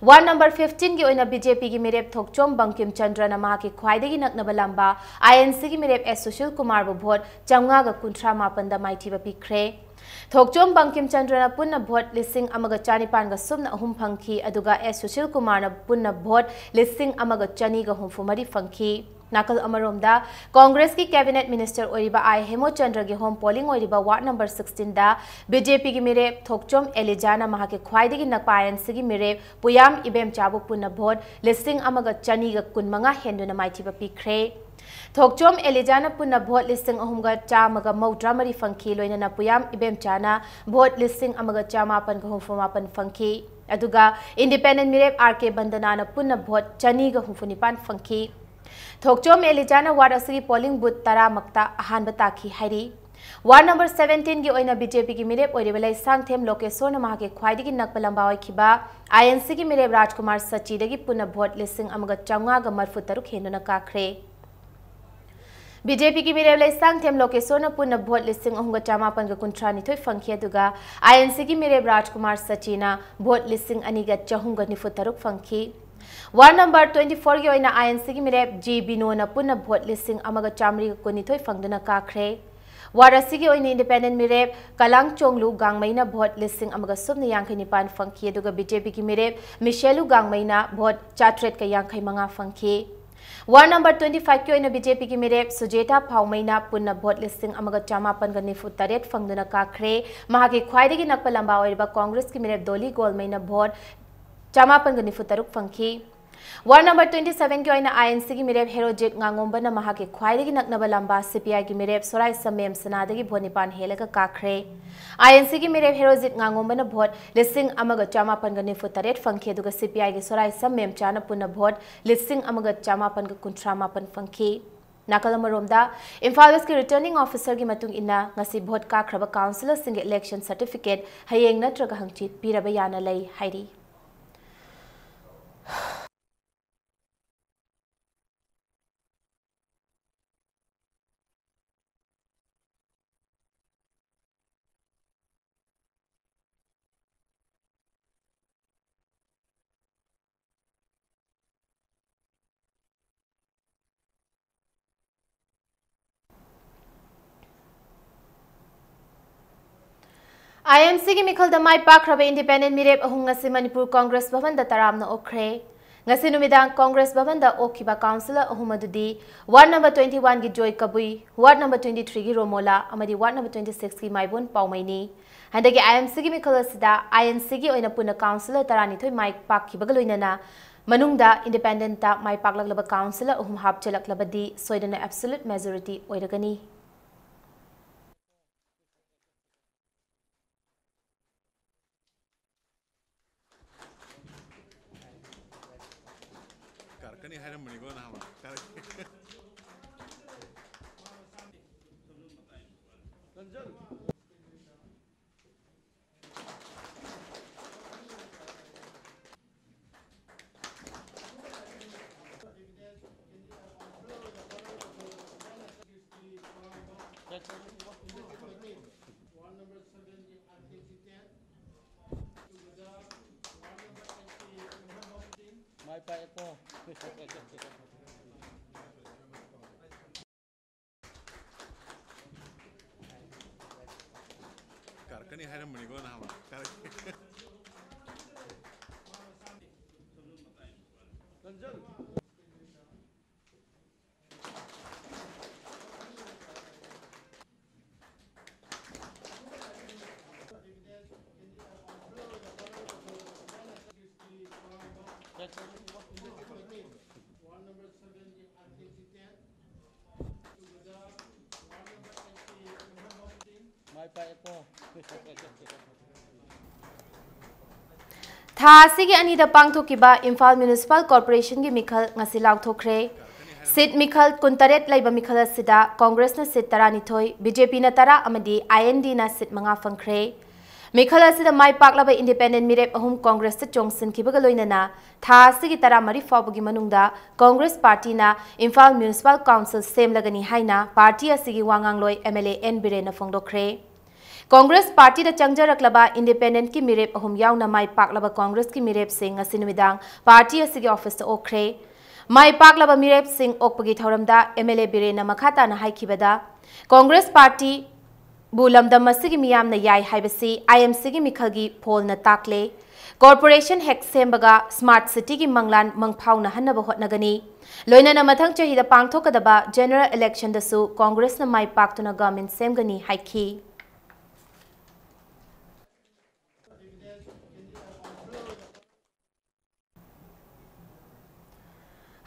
Ward number fifteen ꯒꯤ ꯑꯣꯏꯅ BJP ꯒꯤ ꯃꯤꯔꯦꯞ ꯊꯣꯛꯆꯣꯝ ꯕꯪꯀꯤꯝ ꯆꯟꯗ꯭ꯔꯅ ꯃꯍꯥꯛꯀꯤ ꯈ꯭ꯋꯥꯏꯗꯒꯤ ꯅꯛꯅꯕ ꯂꯝꯕꯥ INC ꯒꯤ ꯃꯤꯔꯦꯞ S ꯁꯨꯁꯤꯜ ꯀꯨꯃꯥꯔꯕꯨ vote ꯆꯥꯝꯃꯉꯥꯒ ꯀꯨꯟꯊ꯭ꯔꯥ ꯃꯥꯄꯟꯗ ꯃꯥꯏꯊꯤꯕ ꯄꯤꯈ꯭ꯔꯦ꯫ ꯊꯣꯛꯆꯣꯝ ꯕꯪꯀꯤꯝ ꯆꯟꯗ꯭ꯔꯅ ꯄꯨꯟꯅ vote ꯂꯤꯁꯤꯡ ꯑꯃꯒ ꯆꯥꯅꯤꯄꯥꯟꯒ ꯁꯨꯞꯅ ꯑꯍꯨꯝ ꯐꯪꯈꯤ, ꯑꯗꯨꯒ S ꯁꯨꯁꯤꯜ ꯀꯨꯃꯥꯔꯅ ꯄꯨꯟꯅ vote ꯂꯤꯁꯤꯡ ꯑꯃꯒ ꯆꯅꯤꯒ ꯍꯨꯝꯐꯨ ꯃꯔꯤ ꯐꯪꯈꯤ꯫ ꯅꯥꯀꯜ ꯑꯃꯔꯣꯝꯗ, ꯀꯣꯡꯒ꯭ꯔꯦꯁꯀꯤ cabinet minister ꯑꯣꯏꯔꯤꯕ I ꯍꯦꯃꯣꯆꯟꯗ꯭ꯔꯒꯤ home polling ꯑꯣꯏꯔꯤꯕ ward number sixteen ꯗ BJP ꯒꯤ ꯃꯤꯔꯦꯞ ꯊꯣꯛꯆꯣꯝ ꯑꯦꯂꯤꯖꯥꯅ ꯃꯍꯥꯛꯀꯤ ꯈ꯭ꯋꯥꯏꯗꯒꯤ ꯅꯛꯄ INC ꯒꯤ ꯃꯤꯔꯦꯞ ꯄꯨꯌꯥꯝ ꯏꯕꯦꯝꯆꯥꯕꯨ ꯄꯨꯟꯅ vote ꯂꯤꯁꯤꯡ ꯑꯃꯒ ꯆꯅꯤꯒ ꯀꯨꯟꯃꯉꯥ ꯍꯦꯟꯗꯨꯅ ꯃꯥꯏꯊꯤꯕ ꯄꯤꯈ꯭ꯔꯦ꯫ ꯊꯣꯛꯆꯣꯝ ꯑꯦꯂꯤꯖꯥꯅ ꯄꯨꯟꯅ vote ꯂꯤꯁꯤꯡ ꯑꯍꯨꯝꯒ ꯆꯥꯝꯃꯒ ꯃꯧꯗ꯭ꯔꯥ ꯃꯔꯤ ꯐꯪꯈꯤ, ꯂꯣꯏꯅꯅ ꯄꯨꯌꯥꯝ ꯏꯕꯦꯝꯆꯥꯅ vote ꯂꯤꯁꯤꯡ ꯑꯃꯒ ꯆꯥꯃꯥꯄꯟꯒ ꯍꯨꯝꯐꯨ ꯃꯥꯄꯟ ꯐꯪꯈꯤ꯫ ꯑꯗꯨꯒ independent ꯃꯤꯔꯦꯞ R K ꯕꯟꯗꯅꯥꯅ ꯄꯨꯟꯅ vote ꯆꯅꯤꯒ ꯍꯨꯝꯐꯨ ꯅꯤꯄꯥꯟ ꯐꯪꯈꯤ꯫ ꯊꯣꯛꯆꯣꯝ ꯑꯦꯂꯤꯖꯥꯅ ward ꯑꯁꯤꯒꯤ polling booth ꯇꯔꯥꯃꯛꯇ ꯑꯍꯥꯟꯕ ꯇꯥꯈꯤ ꯍꯥꯏꯔꯤ꯫ Ward number seventeen ꯒꯤ ꯑꯣꯏꯅ BJP ꯒꯤ ꯃꯤꯔꯦꯞ ꯑꯣꯏꯔꯤꯕ ꯂꯩꯁꯥꯡꯊꯦꯝ ꯂꯣꯀꯦꯁꯣꯔꯅ ꯃꯍꯥꯛꯀꯤ ꯈ꯭ꯋꯥꯏꯗꯒꯤ ꯅꯛꯄ ꯂꯝꯕꯥ ꯑꯣꯏꯈꯤꯕ INC ꯒꯤ ꯃꯤꯔꯦꯞ ꯔꯥꯖꯀꯨꯃꯥꯔ ꯁꯆꯤꯗꯒꯤ ꯄꯨꯟꯅ vote ꯂꯤꯁꯤꯡ ꯑꯃꯒ ꯆꯥꯝꯃꯉꯥꯒ ꯃꯔꯤꯐꯨ ꯇꯔꯨꯛ ꯍꯦꯟꯗꯨꯅ ꯀꯥꯈ꯭ꯔꯦ꯫ BJP ꯒꯤ ꯃꯤꯔꯦꯞ ꯂꯩꯁꯥꯡꯊꯦꯝ ꯂꯣꯀꯦꯁꯣꯔꯅ ꯄꯨꯟꯅ vote ꯂꯤꯁꯤꯡ ꯑꯍꯨꯝꯒ ꯆꯥꯃꯥꯄꯟꯒ ꯀꯨꯟꯊ꯭ꯔꯥ ꯅꯤꯊꯣꯏ ꯐꯪꯈꯤ, ꯑꯗꯨꯒ INC ꯒꯤ ꯃꯤꯔꯦꯞ ꯔꯥꯖꯀꯨꯃꯥꯔ ꯁꯆꯤꯅ vote ꯂꯤꯁꯤꯡ ꯑꯅꯤꯒ ꯆꯍꯨꯝꯒ ꯅꯤꯐꯨ ꯇꯔꯨꯛ ꯐꯪꯈꯤ꯫ Ward number twenty four ꯒꯤ ꯑꯣꯏꯅ INC ꯒꯤ ꯃꯤꯔꯦꯞ G ꯕꯤꯅꯣꯅ ꯄꯨꯟꯅ vote ꯂꯤꯁꯤꯡ ꯑꯃꯒ ꯆꯥꯃꯔꯤꯒ ꯀꯨꯟꯅꯤꯊꯣꯏ ꯐꯪꯗꯨꯅ ꯀꯥꯈ꯭ꯔꯦ꯫ Ward ꯑꯁꯤꯒꯤ ꯑꯣꯏꯅ independent ꯃꯤꯔꯦꯞ ꯀꯂꯥꯡꯆꯣꯡꯂꯨ ꯒꯥꯡꯃꯩꯅ vote ꯂꯤꯁꯤꯡ ꯑꯃꯒ ꯁꯨꯞꯅ ꯌꯥꯡꯈꯩ ꯅꯤꯄꯥꯟ ꯐꯪꯈꯤ, ꯑꯗꯨꯒ BJP ꯒꯤ ꯃꯤꯔꯦꯞ ꯃꯤꯁꯦꯂꯨ ꯒꯥꯡꯃꯩꯅ vote ꯆꯥꯇ꯭ꯔꯦꯠꯀ ꯌꯥꯡꯈꯩ ꯃꯉꯥ ꯐꯪꯈꯤ꯫ Ward number twenty five ꯀꯤ ꯑꯣꯏꯅ BJP ꯒꯤ ꯃꯤꯔꯦꯞ ꯁꯨꯖꯦꯇꯥ ꯐꯥꯎꯃꯩꯅ ꯄꯨꯟꯅ vote ꯂꯤꯁꯤꯡ ꯑꯃꯒ ꯆꯥꯃꯥꯄꯟꯒ ꯅꯤꯐꯨ ꯇꯔꯦꯠ ꯐꯪꯗꯨꯅ ꯀꯥꯈ꯭ꯔꯦ꯫ ꯃꯍꯥꯛꯀꯤ ꯈ꯭ꯋꯥꯏꯗꯒꯤ ꯅꯛꯄ ꯂꯝꯕꯥ ꯑꯣꯏꯔꯤꯕ ꯀꯣꯡꯒ꯭ꯔꯦꯁꯀꯤ ꯃꯤꯔꯦꯞ ꯗꯣꯂꯤ ꯒꯣꯜꯃꯩꯅ vote ꯆꯥꯃꯥꯄꯟꯒ ꯅꯤꯐꯨ ꯇꯔꯨꯛ ꯐꯪꯈꯤ꯫ Ward number twenty seven ꯒꯤ ꯑꯣꯏꯅ INC ꯒꯤ ꯃꯤꯔꯦꯞ ꯍꯦꯔꯣꯖꯤꯠ ꯉꯥꯉꯣꯝꯕꯅ ꯃꯍꯥꯛꯀꯤ ꯈ꯭ꯋꯥꯏꯗꯒꯤ ꯅꯛꯅꯕ ꯂꯝꯕꯥ CPI ꯒꯤ ꯃꯤꯔꯦꯞ ꯁꯣꯔꯥꯏꯁꯝ ꯃꯦꯝꯁꯅꯥꯗꯒꯤ vote ꯅꯤꯄꯥꯟ ꯍꯦꯜꯂꯒ ꯀꯥꯈ꯭ꯔꯦ꯫ INC ꯒꯤ ꯃꯤꯔꯦꯞ ꯍꯦꯔꯣꯖꯤꯠ ꯉꯥꯉꯣꯝꯕꯅ vote ꯂꯤꯁꯤꯡ ꯑꯃꯒ ꯆꯥꯃꯥꯄꯟꯒ ꯅꯤꯐꯨ ꯇꯔꯦꯠ ꯐꯪꯈꯤ, ꯑꯗꯨꯒ CPI ꯒꯤ ꯁꯣꯔꯥꯏꯁꯝ ꯃꯦꯝꯆꯥꯅ ꯄꯨꯟꯅ vote ꯂꯤꯁꯤꯡ ꯑꯃꯒ ꯆꯥꯃꯥꯄꯟꯒ ꯀꯨꯟꯊ꯭ꯔꯥ ꯃꯥꯄꯟ ꯐꯪꯈꯤ꯫ ꯅꯥꯀꯜ ꯑꯃꯔꯣꯝꯗ, ꯏꯝꯐꯥꯜ West ꯀꯤ returning officer ꯒꯤ ꯃꯇꯨꯡ ꯏꯟꯅ, ꯉꯁꯤ vote ꯀꯥꯈ꯭ꯔꯕ councillor ꯁꯤꯡꯒꯤ election certificate ꯍꯌꯦꯡ ꯅꯠꯇ꯭ꯔꯒ ꯍꯪꯆꯤꯠ ꯄꯤꯔꯕ ꯌꯥꯅ ꯂꯩ ꯍꯥꯏꯔꯤ꯫ ꯑꯥꯏ ꯑꯦꯟ ꯁꯤꯒꯤ ꯃꯤꯈꯜꯗ ꯃꯥꯏ ꯄꯥꯛꯈ꯭ꯔꯕ ꯏꯟꯗꯤꯄꯦꯟꯗꯦꯟ ꯃꯤꯔꯦꯞ ꯑꯍꯨꯝ ꯉꯁꯤ ꯃꯅꯤꯄꯨꯔ ꯀꯣꯡꯒ꯭ꯔꯦꯁ ꯚꯕꯟꯗ ꯇꯔꯥꯝꯅ ꯑꯣꯛꯈ꯭ꯔꯦ꯫ ꯉꯁꯤ ꯅꯨꯃꯤꯗꯥꯡ ꯀꯣꯡꯒ꯭ꯔꯦꯁ ꯚꯕꯟꯗ ꯑꯣꯛꯈꯤꯕ ꯀꯥꯎꯟꯁꯤꯂꯔ ꯑꯍꯨꯝ ꯑꯗꯨꯗꯤ ꯋꯥꯔꯗ ꯅꯝꯕꯔ ꯇ꯭ꯋꯦꯟꯇꯤ ꯋꯥꯟꯒꯤ ꯖꯣꯏ ꯀꯕꯨꯏ, ꯋꯥꯔꯗ ꯅꯝꯕꯔ ꯇ꯭ꯋꯦꯟꯇꯤ ꯊ꯭ꯔꯤꯒꯤ ꯔꯣꯃꯣꯂꯥ ꯑꯃꯗꯤ ꯋꯥꯔꯗ ꯅꯝꯕꯔ ꯇ꯭ꯋꯦꯟꯇꯤ ꯁꯤꯛꯁꯀꯤ ꯃꯥꯏꯕꯣꯟ ꯄꯥꯎꯃꯩꯅꯤ꯫ ꯍꯟꯗꯛꯀꯤ ꯑꯥꯏ ꯑꯦꯟ ꯁꯤꯒꯤ ꯃꯤꯈꯜ ꯑꯁꯤꯗ ꯑꯥꯏ ꯑꯦꯟ ꯁꯤꯒꯤ ꯑꯣꯏꯅ ꯄꯨꯟꯅ ꯀꯥꯎꯟꯁꯤꯂꯔ ꯇꯔꯥꯅꯤꯊꯣꯏ ꯃꯥꯏ ꯄꯥꯛꯈꯤꯕꯒ ꯂꯣꯏꯅꯅ ꯃꯅꯨꯡꯗ ꯏꯟꯗꯤꯄꯦꯟꯗꯦꯟꯇ ꯃꯥꯏ ꯄꯥꯛꯂꯛꯂꯕ ꯀꯥꯎꯟꯁꯤꯂꯔ ꯑꯍꯨꯝ ꯍꯥꯞꯆꯤꯜꯂꯛꯂꯕꯗꯤ ꯁꯣꯏꯗꯅ ꯑꯦꯕꯁꯣꯂ꯭ꯌꯨꯠ ꯃꯦꯖꯣꯔꯤꯇꯤ ꯑꯣꯏꯔꯒꯅꯤ꯫ ꯀꯥꯔꯛꯀꯅꯤ ꯍꯥꯏꯔꯝꯕꯅꯤꯀꯣ ꯅꯍꯥꯟꯋꯥꯏ꯫ ꯀꯥꯔꯛ- ꯃꯥꯏ ꯄꯥꯛꯑꯦꯀꯣ꯫ ꯀꯥꯔꯛꯀꯅꯤ ꯍꯥꯏꯔꯝꯕꯅꯤꯀꯣ ꯅꯍꯥꯟꯋꯥꯏ꯫ ꯀꯥꯔꯛ- ꯊꯥ ꯑꯁꯤꯒꯤ ꯑꯅꯤꯗ ꯄꯥꯡꯊꯣꯛꯈꯤꯕ ꯏꯝꯐꯥꯜ ꯃ꯭ꯌꯨꯅꯤꯁꯤꯄꯥꯜ ꯀꯣꯔꯄꯣꯔꯦꯁꯟꯒꯤ ꯃꯤꯈꯜ ꯉꯁꯤ ꯂꯥꯎꯊꯣꯛꯈ꯭ꯔꯦ꯫ ꯁꯤꯠ ꯃꯤꯈꯜ ꯀꯨꯟꯇꯔꯦꯠ ꯂꯩꯕ ꯃꯤꯈꯜ ꯑꯁꯤꯗ ꯀꯣꯡꯒ꯭ꯔꯦꯁꯅ ꯁꯤꯠ ꯇꯔꯥꯅꯤꯊꯣꯏ, ꯕꯤ ꯖꯦ ꯄꯤꯅ ꯇꯔꯥ ꯑꯃꯗꯤ ꯑꯥꯏ ꯑꯦꯟ ꯗꯤꯅ ꯁꯤꯠ ꯃꯉꯥ ꯐꯪꯈ꯭ꯔꯦ꯫ ꯃꯤꯈꯜ ꯑꯁꯤꯗ ꯃꯥꯏ ꯄꯥꯛꯂꯕ ꯏꯟꯗꯤꯄꯦꯟꯗꯦꯟ ꯃꯤꯔꯦꯞ ꯑꯍꯨꯝ ꯀꯣꯡꯒ꯭ꯔꯦꯁꯇ ꯆꯣꯡꯁꯤꯟꯈꯤꯕꯒ ꯂꯣꯏꯅꯅ ꯊꯥ ꯑꯁꯤꯒꯤ ꯇꯔꯥꯃꯔꯤ ꯐꯥꯎꯕꯒꯤ ꯃꯅꯨꯡꯗ ꯀꯣꯡꯒ꯭ꯔꯦꯁ ꯄꯥꯔꯇꯤꯅ ꯏꯝꯐꯥꯜ ꯃ꯭ꯌꯨꯅꯤꯁꯤꯄꯥꯜ ꯀꯥꯎꯟꯁꯤꯜ ꯁꯦꯝꯂꯒꯅꯤ ꯍꯥꯏꯅ ꯄꯥꯔꯇꯤ ꯑꯁꯤꯒꯤ ꯋꯥ ꯉꯥꯡꯂꯣꯏ ꯑꯦꯝ ꯑꯦꯜ ꯑꯦ ꯑꯦꯟ ꯕꯤꯔꯦꯟꯅ ꯐꯣꯡꯗꯣꯛꯈ꯭ꯔꯦ꯫ ꯀꯣꯡꯒ꯭ꯔꯦꯁ ꯄꯥꯔꯇꯤꯗ ꯆꯪꯖꯔꯛꯂꯕ ꯏꯟꯗꯤꯄꯦꯟꯗꯦꯟꯠꯀꯤ ꯃꯤꯔꯦꯞ ꯑꯍꯨꯝ ꯌꯥꯎꯅ ꯃꯥꯏ ꯄꯥꯛꯂꯕ ꯀꯣꯡꯒ꯭ꯔꯦꯁꯀꯤ ꯃꯤꯔꯦꯞꯁꯤꯡ ꯉꯁꯤ ꯅꯨꯃꯤꯗꯥꯡ ꯄꯥꯔꯇꯤ ꯑꯁꯤꯒꯤ ꯑꯣꯐꯤꯁꯇ ꯑꯣꯛꯈ꯭ꯔꯦ꯫ ꯃꯥꯏ ꯄꯥꯛꯂꯕ ꯃꯤꯔꯦꯞꯁꯤꯡ ꯑꯣꯛꯄꯒꯤ ꯊꯧꯔꯝꯗ ꯑꯦꯝ ꯑꯦꯜ ꯑꯦ ꯕꯤꯔꯦꯟꯅ ꯃꯈꯥ ꯇꯥꯅ ꯍꯥꯏꯈꯤꯕꯗ, ꯀꯣꯡꯒ꯭ꯔꯦꯁ ꯄꯥꯔꯇꯤ ꯕꯨ ꯂꯝꯗꯝ ꯑꯁꯤꯒꯤ ꯃꯤꯌꯥꯝꯅ ꯌꯥꯏ ꯍꯥꯏꯕꯁꯤ IMCꯒꯤ ꯃꯤꯈꯜꯒꯤ ꯄꯣꯜꯅ ꯇꯥꯛꯂꯦ꯫ ꯀꯣꯔꯄꯣꯔꯦꯁꯟ ꯍꯦꯛ ꯁꯦꯝꯕꯒ ꯁ꯭ꯃꯥꯔꯠ ꯁꯤꯇꯤꯒꯤ ꯃꯪꯂꯥꯟ ꯃꯪꯐꯥꯎꯅꯍꯟꯅꯕ ꯍꯣꯠꯅꯒꯅꯤ꯫ ꯂꯣꯏꯅꯅ ꯃꯊꯪ ꯆꯍꯤꯗ ꯄꯥꯡꯊꯣꯛꯀꯗꯕ ꯖꯦꯅꯔꯦꯜ ꯏꯂꯦꯛꯁꯟꯗꯁꯨ ꯀꯣꯡꯒ꯭ꯔꯦꯁꯅ ꯃꯥꯏ ꯄꯥꯛꯇꯨꯅ ꯒꯚꯔꯟꯃꯦꯟꯠ ꯁꯦꯝꯒꯅꯤ ꯍꯥꯏꯈꯤ꯫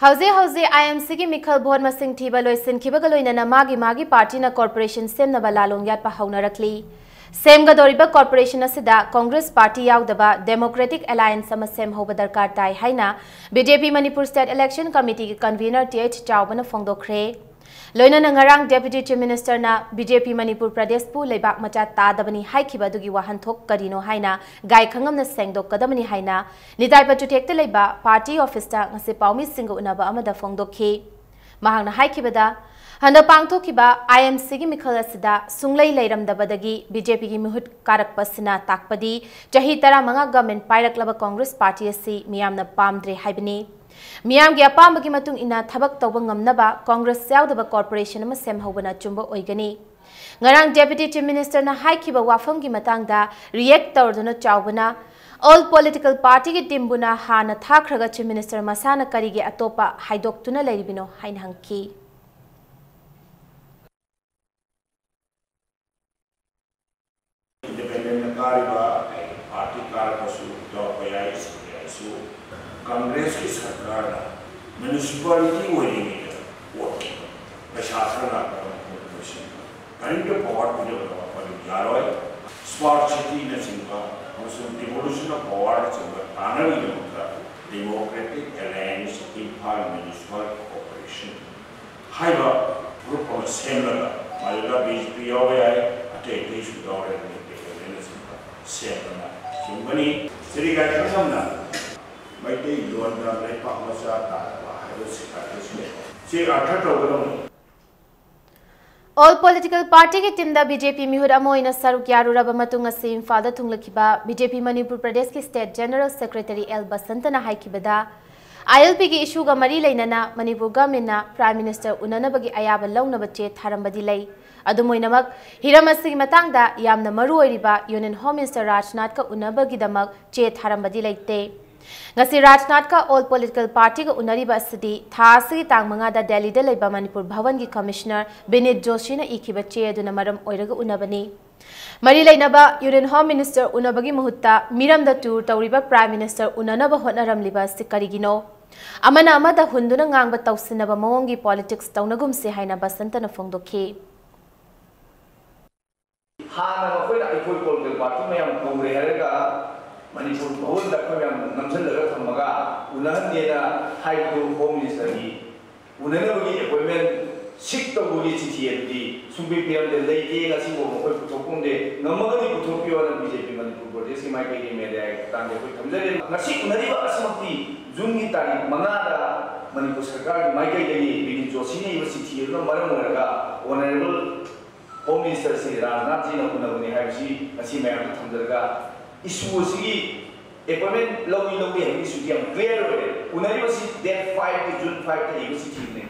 ꯍꯧꯖꯤꯛ ꯍꯧꯖꯤꯛ IMCꯒꯤ ꯃꯤꯈꯜ ꯚꯣꯠ ꯃꯁꯤꯡ ꯊꯤꯕ ꯂꯣꯏꯁꯤꯟꯈꯤꯕꯒ ꯂꯣꯏꯅꯅ ꯃꯥꯒꯤ ꯃꯥꯒꯤ ꯄꯥꯔꯇꯤꯅ ꯀꯣꯔꯄꯣꯔꯦꯁꯟ ꯁꯦꯝꯅꯕ ꯂꯥꯂꯣꯡ ꯌꯥꯠꯄ ꯍꯧꯅꯔꯛꯂꯤ꯫ ꯁꯦꯝꯒꯗꯧꯔꯤꯕ ꯀꯣꯔꯄꯣꯔꯦꯁꯟ ꯑꯁꯤꯗ ꯀꯣꯡꯒ꯭ꯔꯦꯁ ꯄꯥꯔꯇꯤ ꯌꯥꯎꯗꯕ ꯗꯦꯃꯣꯀ꯭ꯔꯦꯇꯤꯛ ꯑꯦꯂꯥꯏꯟꯁ ꯑꯃ ꯁꯦꯝꯍꯧꯕ ꯗꯔꯀꯥꯔ ꯇꯥꯏ ꯍꯥꯏꯅ BJP ꯃꯅꯤꯄꯨꯔ ꯁ꯭ꯇꯦꯠ ꯏꯂꯦꯛꯁꯟ ꯀꯃꯤꯇꯤꯒꯤ ꯀꯟꯚꯤꯅꯔ Th ꯆꯥꯎꯕꯅ ꯐꯣꯡꯗꯣꯛꯈ꯭ꯔꯦ꯫ ꯂꯣꯏꯅꯅ ꯉꯔꯥꯡ Deputy Chief Ministerꯅ BJP ꯃꯅꯤꯄꯨꯔ ꯄ꯭ꯔꯗꯦꯁꯄꯨ ꯂꯩꯕꯥꯛ ꯃꯆꯥ ꯇꯥꯗꯕꯅꯤ ꯍꯥꯏꯈꯤꯕ ꯑꯗꯨꯒꯤ ꯋꯥꯍꯟꯊꯣꯛ ꯀꯔꯤꯅꯣ ꯍꯥꯏꯅ ꯒꯥꯏ ꯈꯪꯉꯝꯅ ꯁꯦꯡꯗꯣꯛꯀꯗꯕꯅꯤ ꯍꯥꯏꯅ ꯅꯤꯇꯥꯏ ꯄꯆꯨꯊꯦꯛꯇ ꯂꯩꯕ ꯄꯥꯔꯇꯤ ꯑꯣꯐꯤꯁꯇ ꯉꯁꯤ ꯄꯥꯎꯃꯤꯁꯤꯡꯒ ꯎꯅꯕ ꯑꯃꯗ ꯐꯣꯡꯗꯣꯛꯈꯤ꯫ ꯃꯍꯥꯛꯅ ꯍꯥꯏꯈꯤꯕꯗ, ꯍꯟꯗꯛ ꯄꯥꯡꯊꯣꯛꯈꯤꯕ IMCꯒꯤ ꯃꯤꯈꯜ ꯑꯁꯤꯗ ꯁꯨꯡꯂꯩ ꯂꯩꯔꯝꯗꯕꯗꯒꯤ BJPꯒꯤ ꯃꯤꯍꯨꯠ ꯀꯥꯔꯛꯄ ꯑꯁꯤꯅ ꯇꯥꯛꯄꯗꯤ ꯆꯍꯤ ꯇꯔꯥꯃꯉꯥ ꯒꯚꯔꯟꯃꯦꯟꯠ ꯄꯥꯏꯔꯛꯂꯕ ꯀꯣꯡꯒ꯭ꯔꯦꯁ ꯄꯥꯔꯇꯤ ꯑꯁꯤ ꯃꯤꯌꯥꯝꯅ ꯄꯥꯝꯗ꯭ꯔꯦ ꯍꯥꯏꯕꯅꯤ꯫ ꯃꯤꯌꯥꯝꯒꯤ ꯑꯄꯥꯝꯕꯒꯤ ꯃꯇꯨꯡ ꯏꯟꯅ ꯊꯕꯛ ꯇꯧꯕ ꯉꯝꯅꯕ ꯀꯣꯡꯒ꯭ꯔꯦꯁ ꯌꯥꯎꯗꯕ ꯀꯣꯔꯄꯣꯔꯦꯁꯟ ꯑꯃ ꯁꯦꯝꯍꯧꯕꯅ ꯑꯆꯨꯝꯕ ꯑꯣꯏꯒꯅꯤ꯫ ꯉꯔꯥꯡ Deputy Chief Ministerꯅ ꯍꯥꯏꯈꯤꯕ ꯋꯥꯐꯝꯒꯤ ꯃꯇꯥꯡꯗ react ꯇꯧꯔꯗꯨꯅ ꯆꯥꯎꯕꯅ, All political partyꯒꯤ teamꯕꯨꯅ ꯍꯥꯟꯅ ꯊꯥꯈ꯭ꯔꯒ Chief Minister ꯃꯁꯥꯅ ꯀꯔꯤꯒꯤ ꯑꯇꯣꯞꯄ ꯍꯥꯏꯗꯣꯛꯇꯨꯅ ꯂꯩꯔꯤꯕꯅꯣ ꯍꯥꯏꯅ ꯍꯪꯈꯤ꯫ Independentꯅ ꯀꯥꯔꯤꯕ ꯄꯥꯔꯇꯤ ꯀꯥꯔꯛꯄꯁꯨ ꯌꯥꯎꯔꯛꯄ ꯌꯥꯏ, ꯁꯤꯄꯤ ꯑꯥꯏꯁꯨ꯫ ꯀꯪꯒ꯭ꯔꯦꯁꯀꯤ ꯁꯔꯀꯥꯔꯅ ꯃ꯭ꯌꯨꯅꯤꯁꯤꯄꯥꯂꯤꯇꯤ ꯑꯣꯏꯔꯤꯉꯩꯗ ꯄꯣꯠ ꯄꯩꯁꯥ ꯈꯔ ꯂꯥꯛꯄ ꯃꯐꯝꯗ ꯂꯣꯏꯁꯤꯟꯕ, ꯀꯔꯤꯝꯇ ꯄꯥꯋꯔ ꯄꯤꯗꯕꯗ ꯋꯥꯐꯝ ꯌꯥꯔꯣꯏ꯫ ꯁ꯭ꯃꯥꯔꯠ ꯁꯤꯇꯤꯅꯆꯤꯡꯕ ꯑꯃꯁꯨꯡ devolution of powerꯅꯆꯤꯡꯕ ꯇꯥꯟꯅꯕꯒꯤꯗꯃꯛꯇ Democratic Alliance Imphal Municipal Corporation ꯍꯥꯏꯕ group ꯑꯃ ꯁꯦꯝꯂꯒ, ꯃꯗꯨꯗ BJP ꯌꯥꯎꯕ ꯌꯥꯏ, ꯑꯇꯩ ꯑꯇꯩꯁꯨ ꯌꯥꯎꯔꯦ, ꯃꯩꯇꯩ ꯀꯩꯅꯣꯅꯆꯤꯡꯕ ꯁꯦꯝꯕꯅ ꯆꯨꯝꯒꯅꯤ꯫ ꯁ꯭ꯔꯤ ꯒꯥꯏꯊꯟ ꯁꯝꯅ ꯃꯩꯇꯩ ꯂꯣꯟꯗ ꯂꯩꯄꯥꯛ ꯃꯆꯥ ꯇꯥꯗꯕ ꯍꯥꯏꯕ ꯁꯤꯐꯥꯏꯁꯤꯅꯦ꯫ ꯁꯤ ꯑꯔꯊ ꯇꯧꯒꯗꯧꯅꯤ꯫ All political partyꯒꯤ teamꯗ BJP ꯃꯤꯍꯨꯠ ꯑꯃ ꯑꯣꯏꯅ ꯁꯔꯨꯛ ꯌꯥꯔꯨꯔꯕ ꯃꯇꯨꯡ ꯉꯁꯤ ꯏꯝꯐꯥꯜꯗ ꯊꯨꯡꯂꯈꯤꯕ BJP ꯃꯅꯤꯄꯨꯔ ꯄ꯭ꯔꯗꯦꯁꯀꯤ state general secretary L ꯕꯁꯟꯇꯅ ꯍꯥꯏꯈꯤꯕꯗ, ILPꯒꯤ issueꯒ ꯃꯔꯤ ꯂꯩꯅꯅ ꯃꯅꯤꯄꯨꯔ governmentꯅ Prime Minister ꯎꯅꯅꯕꯒꯤ ꯑꯌꯥꯕ ꯂꯧꯅꯕ ꯆꯦ ꯊꯥꯔꯝꯕꯗꯤ ꯂꯩ, ꯑꯗꯨꯝ ꯑꯣꯏꯅꯃꯛ, ꯍꯤꯔꯝ ꯑꯁꯤꯒꯤ ꯃꯇꯥꯡꯗ ꯌꯥꯝꯅ ꯃꯔꯨ ꯑꯣꯏꯔꯤꯕ Union Home Minister ꯔꯥꯖꯅꯥꯊꯀ ꯎꯅꯕꯒꯤꯗꯃꯛ ꯆꯦ ꯊꯥꯔꯝꯕꯗꯤ ꯂꯩꯇꯦ꯫ ꯉꯁꯤ ꯔꯥꯖꯅꯥꯊꯀ all political party ꯒ ꯎꯅꯔꯤꯕ ꯑꯁꯤꯗꯤ ꯊꯥ ꯑꯁꯤꯒꯤ ꯇꯥꯡ ꯃꯉꯥꯗ ꯗꯦꯜꯂꯤꯗ ꯂꯩꯕ ꯃꯅꯤꯄꯨꯔ ꯚꯋꯟꯒꯤ Commissioner ꯕꯤꯅꯤꯠ ꯖꯣꯁꯤꯅ ꯏꯈꯤꯕ ꯆꯦ ꯑꯗꯨꯅ ꯃꯔꯝ ꯑꯣꯏꯔꯒ ꯎꯅꯕꯅꯤ꯫ ꯃꯔꯤ ꯂꯩꯅꯕ Union Home Minister ꯎꯅꯕꯒꯤ ꯃꯍꯨꯠꯇ ꯃꯤꯔꯝꯗ tour ꯇꯧꯔꯤꯕ Prime Minister ꯎꯅꯅꯕ ꯍꯣꯠꯅꯔꯝꯂꯤꯕ ꯑꯁꯤ ꯀꯔꯤꯒꯤꯅꯣ? ꯑꯃꯅ ꯑꯃꯗ ꯍꯨꯟꯗꯨꯅ ꯉꯥꯡꯕ ꯇꯧꯁꯤꯟꯅꯕ ꯃꯑꯣꯡꯒꯤ politics ꯇꯧꯅꯒꯨꯝꯁꯤ ꯍꯥꯏꯅ ꯕꯁꯟꯇꯅ ꯐꯣꯡꯗꯣꯛꯈꯤ꯫ ꯍꯥꯟꯅ ꯃꯈꯣꯏꯅ ꯑꯩꯈꯣꯏ political party ꯃꯌꯥꯝ ꯀꯧꯔꯦ ꯍꯥꯏꯔꯒ ꯃꯅꯤꯄꯨꯔ ꯚꯋꯟꯗ ꯑꯩꯈꯣꯏ ꯃꯌꯥꯝ ꯅꯝꯁꯤꯜꯂꯒ ꯊꯝꯃꯒ ꯎꯅꯍꯟꯗꯦꯅ ꯍꯥꯏꯕꯗꯨ Home Minister ꯒꯤ ꯎꯅꯅꯕꯒꯤ appointment seek ꯇꯧꯕꯒꯤ ꯆꯤꯊꯤ ꯑꯗꯨꯗꯤ ꯁꯨꯡꯄꯤ ꯄꯤꯔꯝꯗꯦ, ꯂꯩꯇꯦ, ꯉꯁꯤꯐꯥꯎ ꯃꯈꯣꯏ ꯄꯨꯊꯣꯛꯐꯝꯗꯦ꯫ ꯉꯝꯃꯒꯗꯤ ꯄꯨꯊꯣꯛꯄꯤꯌꯣꯅ BJP ꯃꯅꯤꯄꯨꯔ Pradesh ꯀꯤ ꯃꯥꯏꯀꯩꯒꯤ media ꯒꯤ ꯈꯨꯠꯊꯥꯡꯗ ꯑꯩꯈꯣꯏ ꯊꯝꯖꯔꯤ꯫ ꯉꯁꯤ ꯎꯅꯔꯤꯕ ꯑꯁꯤꯃꯛꯇꯤ June ꯒꯤ ꯇꯥꯔꯤꯛ ꯃꯉꯥꯗ ꯃꯅꯤꯄꯨꯔ ꯁꯔꯀꯥꯔꯒꯤ ꯃꯥꯏꯀꯩꯗꯒꯤ ꯕꯤꯅꯤꯠ ꯖꯣꯁꯤꯅ ꯏꯕ ꯆꯤꯊꯤ ꯑꯗꯨꯅ ꯃꯔꯝ ꯑꯣꯏꯔꯒ Honourable Home Minister Shri Rajnath ꯖꯤꯅ ꯎꯅꯕꯅꯤ ꯍꯥꯏꯕꯁꯤ ꯉꯁꯤ ꯃꯌꯥꯝꯗ ꯊꯝꯖꯔꯒ, issue ꯑꯁꯤꯒꯤ appointment ꯂꯧꯏ ꯂꯧꯗꯦ ꯍꯥꯏꯕꯒꯤ issue ꯁꯤ ꯌꯥꯝ clear ꯑꯣꯏꯔꯦ꯫ ꯎꯅꯔꯤꯕꯁꯤ date five ꯀꯤ, June five ꯇ ꯏꯕ ꯆꯤꯊꯤꯗꯨꯅꯤ꯫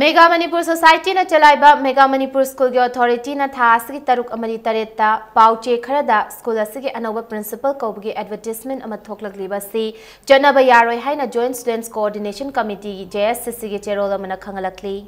Mega Manipur Society ꯅ ꯆꯂꯥꯏꯕ Mega Manipur School ꯒꯤ authority ꯅ ꯊꯥ ꯑꯁꯤꯒꯤ ꯇꯔꯨꯛ ꯑꯃꯗꯤ ꯇꯔꯦꯠꯇ ꯄꯥꯎ ꯆꯦ ꯈꯔꯗ school ꯑꯁꯤꯒꯤ ꯑꯅꯧꯕ principal ꯀꯧꯕꯒꯤ advertisement ꯑꯃ ꯊꯣꯛꯂꯛꯂꯤꯕ ꯑꯁꯤ ꯆꯠꯅꯕ ꯌꯥꯔꯣꯏ ꯍꯥꯏꯅ Joint Students Coordination Committee, JSCC ꯒꯤ ꯆꯦꯔꯣꯜ ꯑꯃꯅ ꯈꯪꯍꯜꯂꯛꯂꯤ꯫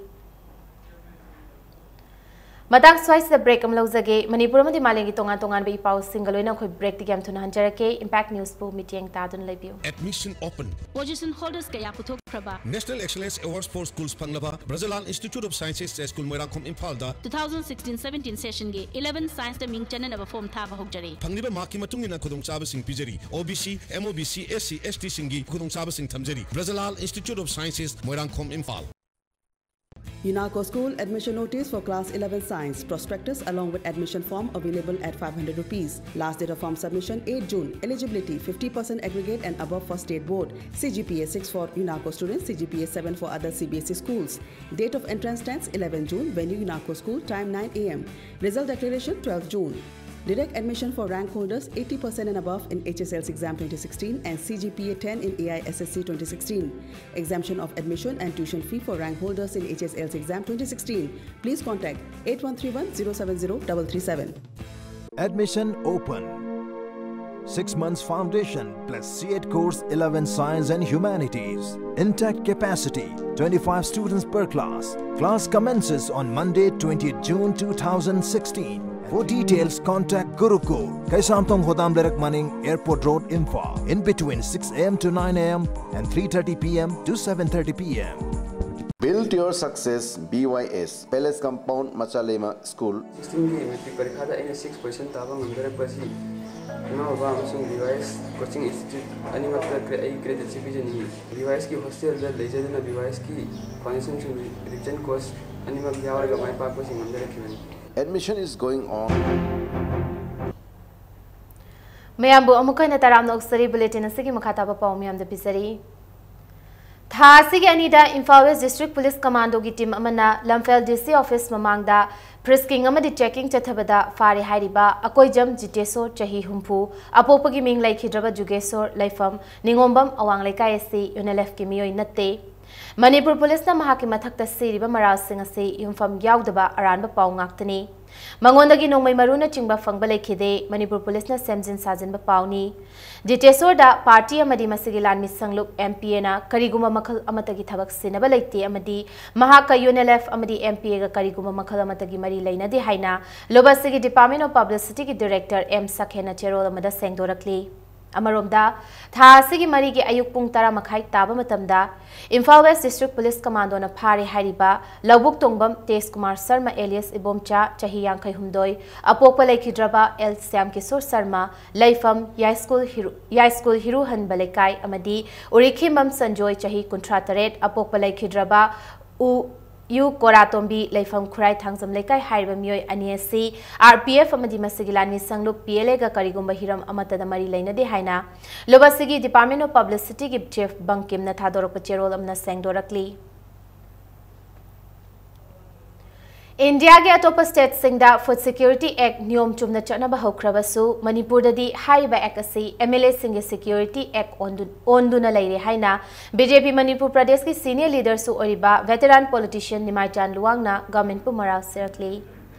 ꯃꯇꯥꯡ ꯁ꯭ꯋꯥꯏꯁꯤꯗ break ꯑꯃ ꯂꯧꯖꯒꯦ꯫ ꯃꯅꯤꯄꯨꯔ ꯑꯃꯗꯤ ꯃꯥꯂꯦꯝꯒꯤ ꯇꯣꯉꯥꯟ ꯇꯣꯉꯥꯟꯕ ꯏ ꯄꯥꯎꯁꯤꯡꯒ ꯂꯣꯏꯅ ꯑꯩꯈꯣꯏ break ꯇꯒꯤ ꯌꯥꯝ ꯊꯨꯅ ꯍꯟꯖꯔꯛꯀꯦ꯫ Impact News ꯄꯨ ꯃꯤꯠꯌꯦꯡ ꯇꯥꯗꯨꯅ ꯂꯩꯕꯤꯌꯨ꯫ Admission open. Position holders ꯀꯌꯥ ꯄꯨꯊꯣꯛꯈ꯭ꯔꯕ? National Excellence Awards for Schools ꯐꯪꯂꯕ ꯕ꯭ꯔꯖꯂꯥꯜ Institute of Sciences Jai school, Moirangkhom, ꯏꯝꯐꯥꯜꯗ two thousand sixteen seventeen session ꯒꯤ eleven science ꯇ ꯃꯤꯡ ꯆꯟꯅꯅꯕ form ꯊꯥꯕ ꯍꯧꯖꯔꯦ꯫ ꯐꯪꯂꯤꯕ mark ꯀꯤ ꯃꯇꯨꯡ ꯏꯟꯅ ꯈꯨꯗꯣꯡꯆꯥꯕꯁꯤꯡ ꯄꯤꯖꯔꯤ꯫ OBC, MOBC, SC, ST ꯁꯤꯡꯒꯤ ꯈꯨꯗꯣꯡꯆꯥꯕꯁꯤꯡ ꯊꯝꯖꯔꯤ꯫ ꯕ꯭ꯔꯖꯂꯥꯜ Institute of Sciences, Moirangkhom, Imphal. UNACO School admission notice for class eleven science, prospectus along with admission form available at five hundred rupees. Last date of form submission eight June. Eligibility fifty percent aggregate and above for state board. CGPA six for UNACO students, CGPA seven for other CBSE schools. Date of entrance test eleven June. Venue UNACO School. Time nine A M. Result declaration twelve June. Direct admission for rank holders eighty percent and above in H S L C exam twenty sixteen and C G P A ten in A I S S C twenty sixteen. Exemption of admission and tuition fee for rank holders in H S L C exam twenty sixteen. Please contact eight one three one zero seven zero double three seven. Admission open. Six months foundation plus C ed course, eleven science and humanities. Intact capacity, twenty-five students per class. Class commences on Monday, twentieth June two thousand sixteen. For details, contact Gurukul, Kaisamthong Hodam Lerak Maning, Airport Road, Imphal, in between six a m to nine a m and three thirty p m to seven thirty p m. Build your success, B Y S, Palace Compound, Machalema School. ꯁꯤꯛꯁꯇꯤꯟꯒꯤ matric ꯄꯔꯤꯈꯥꯗ ꯑꯩꯅ six position ꯇꯥꯕ ꯉꯝꯖꯔꯛꯄ ꯑꯁꯤ ꯏꯃꯥ ꯕꯕꯥ ꯑꯃꯁꯨꯡ B Y S coaching institute ꯑꯅꯤꯃꯛꯇ ꯀ꯭ꯔꯦ- ꯑꯩ ꯀ꯭ꯔꯦꯗꯤꯠꯁꯤ ꯄꯤꯖꯅꯤꯡꯏ꯫ ꯕꯤ ꯋꯥꯏ ꯑꯦꯁꯀꯤ ꯍꯣꯁꯇꯦꯜꯗ ꯂꯩꯖꯗꯨꯅ ꯕꯤ ꯋꯥꯏ ꯑꯦꯁꯀꯤ ꯐꯥꯎꯟꯗꯦꯁꯟ ꯑꯃꯁꯨꯡ ꯔꯤꯚꯤꯖꯟ ꯀꯣꯔꯁ ꯑꯅꯤꯃꯛ ꯌꯥꯎꯔꯒ ꯃꯥꯏ ꯄꯥꯛꯄꯁꯤ ꯉꯝꯖꯔꯛꯈꯤꯕꯅꯤ꯫ Admission is going on. ꯃꯌꯥꯝꯕꯨ ꯑꯃꯨꯛ ꯍꯟꯅ ꯇꯔꯥꯝꯅ ꯑꯣꯛꯆꯔꯤ꯫ ꯕꯨꯂꯦꯇꯤꯟ ꯑꯁꯤꯒꯤ ꯃꯈꯥ ꯇꯥꯕ ꯄꯥꯎ ꯃꯌꯥꯝꯗ ꯄꯤꯖꯔꯤ꯫ ꯊꯥ ꯑꯁꯤꯒꯤ ꯑꯅꯤꯗ ꯏꯝꯐꯥꯜ ꯋꯦꯁ ꯗꯤꯁꯇ꯭ꯔꯤꯛ ꯄꯨꯂꯤꯁ ꯀꯃꯥꯟꯗꯣꯒꯤ ꯇꯤꯝ ꯑꯃꯅ ꯂꯝꯐꯦꯜ ꯗꯤ ꯁꯤ ꯑꯣꯐꯤꯁ ꯃꯃꯥꯡꯗ ꯐ꯭ꯔꯤꯁꯀꯤꯡ ꯑꯃꯗꯤ ꯆꯦꯀꯤꯡ ꯆꯠꯊꯕꯗ ꯐꯥꯔꯦ ꯍꯥꯏꯔꯤꯕ ꯑꯀꯣꯏꯖꯝ ꯖꯤꯇꯦꯁꯣꯔ, ꯆꯍꯤ ꯍꯨꯝꯐꯨ, ꯑꯄꯣꯛꯄꯒꯤ ꯃꯤꯡ ꯂꯩꯈꯤꯗ꯭ꯔꯕ ꯖꯨꯒꯦꯁꯣꯔ, ꯂꯩꯐꯝ ꯅꯤꯉꯣꯝꯕꯝ ꯑꯋꯥꯡ ꯂꯩꯀꯥꯏ ꯑꯁꯤ ꯌꯨ ꯑꯦꯟ ꯑꯦꯜ ꯑꯦꯐꯀꯤ ꯃꯤꯑꯣꯏ ꯅꯠꯇꯦ꯫ ꯃꯅꯤꯄꯨꯔ ꯄꯨꯂꯤꯁꯅ ꯃꯍꯥꯛꯀꯤ ꯃꯊꯛꯇ ꯁꯤꯔꯤꯕ ꯃꯔꯥꯜꯁꯤꯡ ꯑꯁꯤ ꯌꯨꯝꯐꯝ ꯌꯥꯎꯗꯕ ꯑꯔꯥꯟꯕ ꯄꯥꯎ ꯉꯥꯛꯇꯅꯤ꯫ ꯃꯉꯣꯟꯗꯒꯤ ꯅꯣꯡꯃꯩ ꯃꯔꯨꯅꯆꯤꯡꯕ ꯐꯪꯕ ꯂꯩꯈꯤꯗꯦ꯫ ꯃꯅꯤꯄꯨꯔ ꯄꯨꯂꯤꯁꯅ ꯁꯦꯝꯖꯤꯟ ꯁꯥꯖꯤꯟꯕ ꯄꯥꯎꯅꯤ꯫ ꯖꯤꯇꯦꯁꯣꯔꯗ ꯄꯥꯔꯇꯤ ꯑꯃꯗꯤ ꯃꯁꯤꯒꯤ ꯂꯥꯟꯃꯤ ꯁꯪꯂꯨꯞ ꯑꯦꯝ ꯄꯤ ꯑꯦꯅ ꯀꯔꯤꯒꯨꯝꯕ ꯃꯈꯜ ꯑꯃꯠꯇꯒꯤ ꯊꯕꯛ ꯁꯤꯟꯅꯕ ꯂꯩꯇꯦ ꯑꯃꯗꯤ ꯃꯍꯥꯛꯀ ꯌꯨ ꯑꯦꯟ ꯑꯦꯜ ꯑꯦꯐ ꯑꯃꯗꯤ ꯑꯦꯝ ꯄꯤ ꯑꯦꯒ ꯀꯔꯤꯒꯨꯝꯕ ꯃꯈꯜ ꯑꯃꯠꯇꯒꯤ ꯃꯔꯤ ꯂꯩꯅꯗꯦ ꯍꯥꯏꯅ ꯂꯨꯕꯁꯤꯒꯤ ꯗꯤꯄꯥꯔꯠꯃꯦꯟ ꯑꯣꯐ ꯄꯕ꯭ꯂꯤꯁꯤꯇꯤꯒꯤ ꯗꯤꯔꯦꯛꯇꯔ ꯑꯦꯝ ꯁꯈꯦꯟꯅ ꯆꯦꯔꯣꯜ ꯑꯃꯗ ꯁꯦꯡꯗꯣꯔꯛꯂꯤ꯫ ꯑꯃꯔꯣꯝꯗ, ꯊꯥ ꯑꯁꯤꯒꯤ ꯃꯔꯤꯒꯤ ꯑꯌꯨꯛ ꯄꯨꯡ ꯇꯔꯥ ꯃꯈꯥꯏ ꯇꯥꯕ ꯃꯇꯝꯗ ꯏꯝꯐꯥꯜ ꯋꯦꯁ ꯗꯤꯁꯇ꯭ꯔꯤꯛ ꯄꯨꯂꯤꯁ ꯀꯃꯥꯟꯗꯣꯅ ꯐꯥꯔꯦ ꯍꯥꯏꯔꯤꯕ ꯂꯧꯕꯨꯛ ꯇꯣꯡꯕꯝ ꯇꯦꯖ ꯀꯨꯃꯥꯔ ꯁꯔꯃ ꯑꯦꯂꯤꯌꯁ ꯏꯕꯣꯝꯆꯥ, ꯆꯍꯤ ꯌꯥꯡꯈꯩ ꯍꯨꯝꯗꯣꯏ, ꯑꯄꯣꯛꯄ ꯂꯩꯈꯤꯗ꯭ꯔꯕ ꯑꯦꯜ ꯁ꯭ꯌꯥꯝ ꯀꯤꯁꯣꯔ ꯁꯔꯃ, ꯂꯩꯐꯝ ꯌꯥꯏꯁ꯭ꯀꯨꯜ ꯍꯤꯔꯨ-, ꯌꯥꯏꯁ꯭ꯀꯨꯜ ꯍꯤꯔꯨꯍꯟꯕ ꯂꯩꯀꯥꯏ, ꯑꯃꯗꯤ ꯎꯔꯤꯈꯤꯝꯕꯝ ꯁꯟꯖꯣꯏ, ꯆꯍꯤ ꯀꯨꯟꯊ꯭ꯔꯥ ꯇꯔꯦꯠ, ꯑꯄꯣꯛꯄ ꯂꯩꯈꯤꯗ꯭ꯔꯕ ꯎ, ꯌꯨ ꯀꯣꯔꯥꯇꯣꯝꯕꯤ, ꯂꯩꯐꯝ ꯈꯨꯔꯥꯏ ꯊꯥꯡꯖꯝ ꯂꯩꯀꯥꯏ ꯍꯥꯏꯔꯤꯕ ꯃꯤꯑꯣꯏ ꯑꯅꯤ ꯑꯁꯤ ꯑꯥꯔ ꯄꯤ ꯑꯦꯐ ꯑꯃꯗꯤ ꯃꯁꯤꯒꯤ ꯂꯥꯟꯃꯤ ꯁꯪꯂꯨꯞ ꯄꯤ ꯑꯦꯜ ꯑꯦꯒ ꯀꯔꯤꯒꯨꯝꯕ ꯍꯤꯔꯝ ꯑꯃꯠꯇꯗ ꯃꯔꯤ ꯂꯩꯅꯗꯦ ꯍꯥꯏꯅ ꯂꯨꯕꯁꯤꯒꯤ ꯗꯤꯄꯥꯔꯠꯃꯦꯟ ꯑꯣꯐ ꯄꯕ꯭ꯂꯤꯁꯤꯇꯤꯒꯤ ꯆꯤꯐ ꯕꯪꯀꯤꯝꯅ ꯊꯥꯗꯣꯔꯛꯄ ꯆꯦꯔꯣꯜ ꯑꯃꯅ ꯁꯦꯡꯗꯣꯔꯛꯂꯤ꯫ ꯏꯟꯗꯤꯌꯥꯒꯤ ꯑꯇꯣꯞꯄ ꯁ꯭ꯇꯦꯠꯁꯤꯡꯗ ꯐꯨꯗ ꯁꯦꯀ꯭ꯌꯨꯔꯤꯇꯤ ꯑꯦꯛ ꯅꯤꯌꯣꯝ ꯆꯨꯝꯅ ꯆꯠꯅꯕ ꯍꯧꯈ꯭ꯔꯕꯁꯨ, ꯃꯅꯤꯄꯨꯔꯗꯗꯤ ꯍꯥꯏꯔꯤꯕ ꯑꯦꯛ ꯑꯁꯤ ꯑꯦꯝ ꯑꯦꯜ ꯑꯦꯁꯤꯡꯒꯤ ꯁꯦꯀ꯭ꯌꯨꯔꯤꯇꯤ ꯑꯦꯛ ꯑꯣꯟꯗꯨ-, ꯑꯣꯟꯗꯨꯅ ꯂꯩꯔꯦ ꯍꯥꯏꯅ ꯕꯤ ꯖꯦ ꯄꯤ ꯃꯅꯤꯄꯨꯔ ꯄ꯭ꯔꯗꯦꯁꯀꯤ ꯁꯤꯅꯤꯌꯔ ꯂꯤꯗꯔꯁꯨ ꯑꯣꯏꯔꯤꯕ ꯚꯦꯇꯔꯥꯟ ꯄꯣꯂꯤꯇꯤꯁꯤꯌꯟ ꯅꯤꯃꯥꯏꯆꯥꯟ ꯂꯨꯋꯥꯡꯅ ꯒꯃꯦꯟꯄꯨ ꯃꯔꯥꯜ ꯁꯤꯔꯛꯂꯤ꯫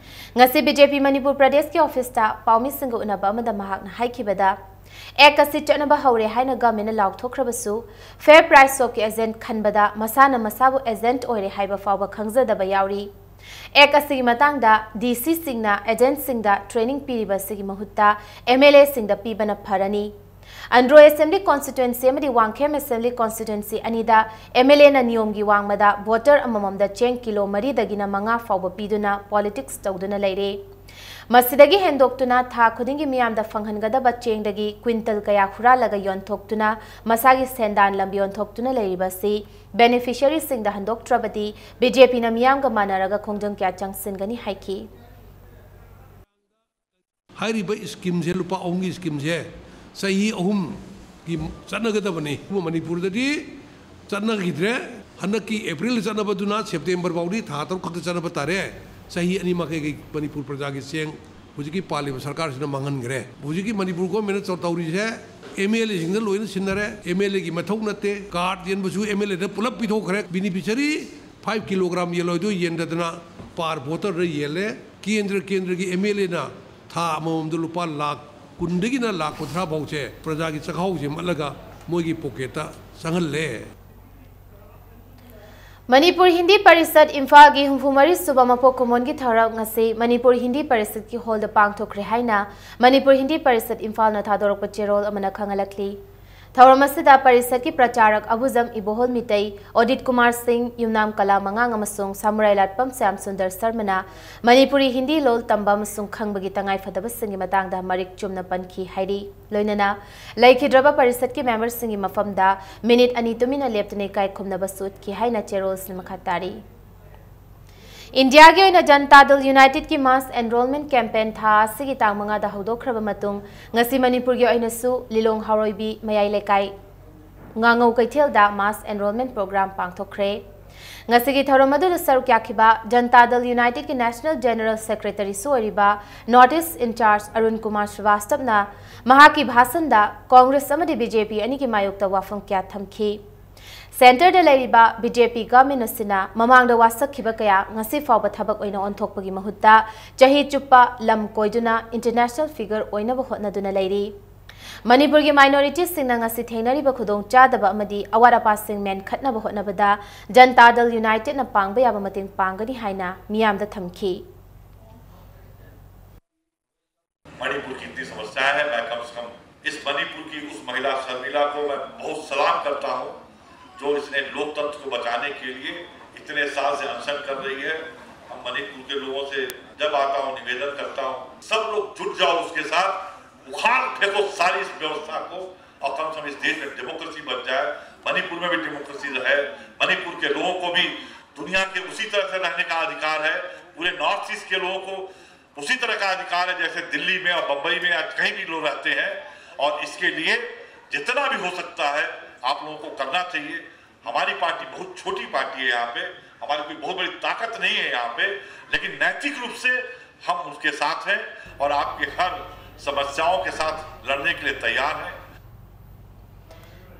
ꯉꯁꯤ ꯕꯤ ꯖꯦ ꯄꯤ ꯃꯅꯤꯄꯨꯔ ꯄ꯭ꯔꯗꯦꯁꯀꯤ ꯑꯣꯐꯤꯁꯇ ꯄꯥꯎꯃꯤꯁꯤꯡꯒ ꯎꯅꯕ ꯑꯃꯗ ꯃꯍꯥꯛꯅ ꯍꯥꯏꯈꯤꯕꯗ, ꯑꯦꯛ ꯑꯁꯤ ꯆꯠꯅꯕ ꯍꯧꯔꯦ ꯍꯥꯏꯅ ꯒꯃꯦꯟꯅ ꯂꯥꯎꯊꯣꯛꯈ꯭ꯔꯕꯁꯨ, ꯐꯦꯌꯔ ꯄ꯭ꯔꯥꯏꯁ ꯁꯣꯞꯀꯤ ꯑꯦꯖꯦꯟꯠ ꯈꯟꯕꯗ ꯃꯁꯥꯅ ꯃꯁꯥꯕꯨ ꯑꯦꯖꯦꯟꯠ ꯑꯣꯏꯔꯦ ꯍꯥꯏꯕ ꯐꯥꯎꯕ ꯈꯪꯖꯗꯕ ꯌꯥꯎꯔꯤ꯫ ꯑꯦꯛ ꯑꯁꯤꯒꯤ ꯃꯇꯥꯡꯗ ꯗꯤ ꯁꯤꯁꯤꯡꯅ ꯑꯦꯖꯦꯟꯠꯁꯤꯡꯗ ꯇ꯭ꯔꯦꯅꯤꯡ ꯄꯤꯔꯤꯕ ꯑꯁꯤꯒꯤ ꯃꯍꯨꯠꯇ ꯑꯦꯝ ꯑꯦꯜ ꯑꯦꯁꯤꯡꯗ ꯄꯤꯕꯅ ꯐꯔꯅꯤ꯫ ꯑꯟꯗ꯭ꯔꯣ ꯑꯦꯁꯦꯝꯕ꯭ꯂꯤ ꯀꯣꯟꯁꯇꯤꯇ꯭ꯋꯦꯟꯁꯤ ꯑꯃꯗꯤ ꯋꯥꯡꯈꯦꯝ ꯑꯦꯁꯦꯝꯕ꯭ꯂꯤ ꯀꯣꯟꯁꯇꯤꯇ꯭ꯋꯦꯟꯁꯤ ꯑꯅꯤꯗ ꯑꯦꯝ ꯑꯦꯜ ꯑꯦꯅ ꯅꯤꯌꯣꯝꯒꯤ ꯋꯥꯡꯃꯗ ꯚꯣꯇꯔ ꯑꯃꯃꯝꯗ ꯆꯦꯡ ꯀꯤꯂꯣ ꯃꯔꯤꯗꯒꯤꯅ ꯃꯉꯥ ꯐꯥꯎꯕ ꯄꯤꯗꯨꯅ ꯄꯣꯂꯤꯇꯤꯛꯁ ꯇꯧꯗꯨꯅ ꯂꯩꯔꯦ꯫ ꯃꯁꯤꯗꯒꯤ ꯍꯦꯟꯗꯣꯛꯇꯨꯅ ꯊꯥ ꯈꯨꯗꯤꯡꯒꯤ ꯃꯤꯌꯥꯝꯗ ꯐꯪꯍꯟꯒꯗꯕ ꯆꯦꯡꯗꯒꯤ ꯀ꯭ꯋꯤꯟꯇꯜ ꯀꯌꯥ ꯍꯨꯔꯥꯜꯂꯒ ꯌꯣꯟꯊꯣꯛꯇꯨꯅ ꯃꯁꯥꯒꯤ ꯁꯦꯟꯗꯥꯟ ꯂꯝꯕꯤ ꯑꯣꯟꯊꯣꯛꯇꯨꯅ ꯂꯩꯔꯤꯕ ꯑꯁꯤ ꯕꯦꯅꯤꯐꯤꯁꯔꯤꯁꯤꯡꯗ ꯍꯟꯗꯣꯛꯇ꯭ꯔꯕꯗꯤ ꯕꯤ ꯖꯦ ꯄꯤꯅ ꯃꯤꯌꯥꯝꯒ ꯃꯥꯟꯅꯔꯒ ꯈꯣꯡꯖꯪ ꯀꯌꯥ ꯆꯪꯁꯤꯟꯒꯅꯤ ꯍꯥꯏꯈꯤ꯫ ꯍꯥꯏꯔꯤꯕ ꯁ꯭ꯀꯤꯝꯁꯦ, ꯂꯨꯄꯥ ꯑꯍꯨꯝꯒꯤ ꯁ꯭ꯀꯤꯝꯁꯦ ꯆꯍꯤ ꯑꯍꯨꯝꯒꯤ ꯆꯠꯅꯒꯗꯕꯅꯤ꯫ ꯃꯅꯤꯄꯨꯔꯗꯗꯤ ꯆꯠꯅꯈꯤꯗ꯭ꯔꯦ꯫ ꯍꯟꯗꯛꯀꯤ ꯑꯦꯄ꯭ꯔꯤꯜꯗ ꯆꯠꯅꯕꯗꯨꯅ ꯁꯦꯞꯇꯦꯝꯕꯔ ꯐꯥꯎꯗꯤ ꯊꯥ ꯇꯔꯨꯛ ꯈꯛꯇ ꯆꯠꯅꯕ ꯇꯥꯔꯦ꯫ ꯆꯍꯤ ꯑꯅꯤ ꯃꯈꯩꯒꯤ ꯃꯅꯤꯄꯨꯔ ꯄ꯭ꯔꯖꯥꯒꯤ ꯆꯦꯡ ꯍꯧꯖꯤꯛꯀꯤ ꯄꯥꯜꯂꯤꯕ ꯁꯔꯀꯥꯔꯁꯤꯅ ꯃꯥꯡꯍꯟꯈ꯭ꯔꯦ꯫ ꯍꯧꯖꯤꯛꯀꯤ ꯃꯅꯤꯄꯨꯔ ꯒꯣꯔꯃꯦꯟꯅ ꯆꯧ-, ꯇꯧꯔꯤꯁꯦ ꯑꯦꯝ ꯑꯦꯜ ꯑꯦꯁꯤꯡꯗ ꯂꯣꯏꯅ ꯁꯤꯟꯅꯔꯦ꯫ ꯑꯦꯝ ꯑꯦꯜ ꯑꯦꯒꯤ ꯃꯊꯧ ꯅꯠꯇꯦ꯫ ꯀꯥꯔꯗ ꯌꯦꯟꯕꯁꯨ ꯑꯦꯝ ꯑꯦꯜ ꯑꯦꯗ ꯄꯨꯂꯞ ꯄꯤꯊꯣꯛꯈ꯭ꯔꯦ꯫ ꯕꯤꯅꯤꯐꯤꯁꯔꯤ ꯐꯥꯏꯚ ꯀꯤꯂꯣꯒ꯭ꯔꯥꯝ ꯌꯦꯜꯂꯣꯏꯗꯣ ꯌꯦꯟꯗꯗꯅ ꯄꯥꯔ ꯚꯣꯇꯔꯗ ꯌꯦꯜꯂꯦ꯫ ꯀꯦꯟꯗ꯭ꯔ ꯀꯦꯟꯗ꯭ꯔꯒꯤ ꯑꯦꯝ ꯑꯦꯜ ꯑꯦꯅ ꯊꯥ ꯑꯃꯃꯝꯗ ꯂꯨꯄꯥ ꯂꯥꯈ ꯀꯨꯟꯗꯒꯤꯅ ꯂꯥꯈ ꯀꯨꯟꯊ꯭ꯔꯥ ꯐꯥꯎꯁꯦ ꯄ꯭ꯔꯖꯥꯒꯤ ꯆꯥꯛꯈꯥꯎꯁꯦ ꯃꯠꯂꯒ ꯃꯣꯏꯒꯤ ꯄꯣꯀꯦꯠꯇ ꯆꯪꯍꯜꯂꯦ꯫ ꯃꯅꯤꯄꯨꯔ ꯍꯤꯟꯗꯤ ꯄꯔꯤꯁꯠ ꯏꯝꯐꯥꯜꯒꯤ ꯍꯨꯝꯐꯨ ꯃꯔꯤ ꯁꯨꯕ ꯃꯄꯣꯛ ꯀꯨꯝꯑꯣꯟꯒꯤ ꯊꯧꯔꯝ ꯉꯁꯤ ꯃꯅꯤꯄꯨꯔ ꯍꯤꯟꯗꯤ ꯄꯔꯤꯁꯠꯀꯤ ꯍꯣꯜꯗ ꯄꯥꯡꯊꯣꯛꯈ꯭ꯔꯦ ꯍꯥꯏꯅ ꯃꯅꯤꯄꯨꯔ ꯍꯤꯟꯗꯤ ꯄꯔꯤꯁꯠ ꯏꯝꯐꯥꯜꯅ ꯊꯥꯗꯣꯔꯛꯄ ꯆꯦꯔꯣꯜ ꯑꯃꯅ ꯈꯪꯍꯜꯂꯛꯂꯤ꯫ ꯊꯧꯔꯝ ꯑꯁꯤꯗ ꯄꯔꯤꯁꯠꯀꯤ ꯄ꯭ꯔꯆꯥꯔꯛ ꯑꯕꯨꯖꯝ ꯏꯕꯣꯍꯣꯜ ꯃꯤꯇꯩ, ꯑꯣꯗꯤꯠ ꯀꯨꯃꯥꯔ ꯁꯤꯡ, ꯌꯨꯝꯅꯥꯝ ꯀꯂꯥ ꯃꯉꯥꯡ ꯑꯃꯁꯨꯡ ꯁꯥꯃꯨꯔꯥꯏ ꯂꯥꯠꯄꯝ ꯁ꯭ꯌꯥꯝ ꯁꯨꯟꯗꯔ ꯁꯔꯃꯅ ꯃꯅꯤꯄꯨꯔꯤ ꯍꯤꯟꯗꯤ ꯂꯣꯜ ꯇꯝꯕ ꯑꯃꯁꯨꯡ ꯈꯪꯕꯒꯤ ꯇꯉꯥꯏꯐꯗꯕꯁꯤꯡꯒꯤ ꯃꯇꯥꯡꯗ ꯃꯔꯤꯛ ꯆꯨꯝꯅ ꯄꯟꯈꯤ ꯍꯥꯏꯔꯤ꯫ ꯂꯣꯏꯅꯅ ꯂꯩꯈꯤꯗ꯭ꯔꯕ ꯄꯔꯤꯁꯠꯀꯤ ꯃꯦꯝꯕꯔꯁꯤꯡꯒꯤ ꯃꯐꯝꯗ ꯃꯤꯅꯤꯠ ꯑꯅꯤ ꯇꯨꯃꯤꯟꯅ ꯂꯦꯞꯇꯨꯅ ꯏꯀꯥꯏ ꯈꯨꯝꯅꯕꯁꯨ ꯎꯠꯈꯤ ꯍꯥꯏꯅ ꯆꯦꯔꯣꯜꯁꯅ ꯃꯈꯥ ꯇꯥꯔꯤ꯫ ꯏꯟꯗꯤꯌꯥꯒꯤ ꯑꯣꯏꯅ ꯖꯟꯇꯥ ꯗꯜ ꯌꯨꯅꯥꯏꯇꯦꯗꯀꯤ ꯃꯥꯁ ꯑꯦꯟꯔꯣꯜꯃꯦꯟꯠ ꯀꯦꯝꯄꯦꯟ ꯊꯥ ꯑꯁꯤꯒꯤ ꯇꯥꯡ ꯃꯉꯥꯗ ꯍꯧꯗꯣꯛꯈ꯭ꯔꯕ ꯃꯇꯨꯡ ꯉꯁꯤ ꯃꯅꯤꯄꯨꯔꯒꯤ ꯑꯣꯏꯅꯁꯨ ꯂꯤꯂꯣꯡ ꯍꯥꯎꯔꯣꯏꯕꯤ ꯃꯌꯥꯏ ꯂꯩꯀꯥꯏ ꯉꯥꯉꯧ ꯀꯩꯊꯦꯜꯗ ꯃꯥꯁ ꯑꯦꯟꯔꯣꯜꯃꯦꯟꯠ ꯄ꯭ꯔꯣꯒ꯭ꯔꯥꯝ ꯄꯥꯡꯊꯣꯛꯈ꯭ꯔꯦ꯫ ꯉꯁꯤꯒꯤ ꯊꯧꯔꯝ ꯑꯗꯨꯗ ꯁꯔꯨꯛ ꯌꯥꯈꯤꯕ ꯖꯟꯇꯥ ꯗꯜ ꯌꯨꯅꯥꯏꯇꯦꯗꯀꯤ ꯅꯦꯁꯅꯦꯜ ꯖꯦꯅꯔꯦꯜ ꯁꯦꯀ꯭ꯔꯦꯇꯔꯤꯁꯨ ꯑꯣꯏꯔꯤꯕ north east in-charge Arun Kumar ꯁ꯭ꯔꯤꯋꯥꯁꯇꯕꯅ ꯃꯍꯥꯛꯀꯤ ꯚꯥꯁꯟꯗ ꯀꯣꯡꯒ꯭ꯔꯦꯁ ꯑꯃꯗꯤ ꯕꯤ ꯖꯦ ꯄꯤ ꯑꯅꯤꯒꯤ ꯃꯥꯌꯣꯛꯇ ꯋꯥꯐꯝ ꯀꯌꯥ ꯊꯝꯈꯤ꯫ ꯁꯦꯟꯇꯔꯗ ꯂꯩꯔꯤꯕ ꯕꯤ ꯖꯦ ꯄꯤ ꯒꯚꯔꯟꯃꯦꯟꯠ ꯑꯁꯤꯅ ꯃꯃꯥꯡꯗ ꯋꯥꯁꯛꯈꯤꯕ ꯀꯌꯥ ꯉꯁꯤ ꯐꯥꯎꯕ ꯊꯕꯛ ꯑꯣꯏꯅ ꯑꯣꯟꯊꯣꯛꯄꯒꯤ ꯃꯍꯨꯠꯇ ꯆꯍꯤ ꯆꯨꯞꯄ ꯂꯝ ꯀꯣꯏꯗꯨꯅ ꯏꯟꯇꯔꯅꯦꯁꯅꯦꯜ ꯐꯤꯒꯔ ꯑꯣꯏꯅꯕ ꯍꯣꯠꯅꯗꯨꯅ ꯂꯩꯔꯤ꯫ ꯃꯅꯤꯄꯨꯔꯒꯤ ꯃꯥꯏꯅꯣꯔꯤꯇꯤꯁꯤꯡꯅ ꯉꯁꯤ ꯊꯦꯡꯅꯔꯤꯕ ꯈꯨꯗꯣꯡꯆꯥꯗꯕ ꯑꯃꯗꯤ ꯑꯋꯥꯠ ꯑꯄꯥꯁꯤꯡ ꯃꯦꯟꯈꯠꯅꯕ ꯍꯣꯠꯅꯕꯗ ꯖꯟꯇꯥ ꯗꯜ ꯌꯨꯅꯥꯏꯇꯦꯗꯅ ꯄꯥꯡꯕ ꯌꯥꯕ ꯃꯇꯦꯡ ꯄꯥꯡꯒꯅꯤ ꯍꯥꯏꯅ ꯃꯤꯌꯥꯝꯗ ꯊꯝꯈꯤ꯫ मणिपुर की इतनी समस्याएं हैं, मैं कम से कम इस मणिपुर की उस महिला शर्मिला को मैं बहुत सलाम करता हूं, जो इसने लोकतंत्र को बचाने के लिए इतने साल से अनशन कर रही है। हम मणिपुर के लोगों से जब आता हूं, निवेदन करता हूं, सब लोग जुट जाओ उसके साथ, उखाड़ फेंको सारी इस व्यवस्था को, और कम से कम इस देश में डेमोक्रेसी बन जाए, मणिपुर में भी डेमोक्रेसी रहे, मणिपुर के लोगों को भी दुनिया के उसी तरह से रहने का अधिकार है, पूरे नॉर्थ ईस्ट के लोगों को उसी तरह का अधिकार है जैसे दिल्ली में और बम्बई में आज कहीं भी लोग रहते हैं। और इसके लिए जितना भी हो सकता है, आप लोगों को करना चाहिए। हमारी पार्टी बहुत छोटी पार्टी है यहाँ पे, हमारी कोई बहुत बड़ी ताकत नहीं है यहाँ पे, लेकिन नैतिक रूप से हम उसके साथ हैं और आपके हर समस्याओं के साथ लड़ने के लिए तैयार हैं।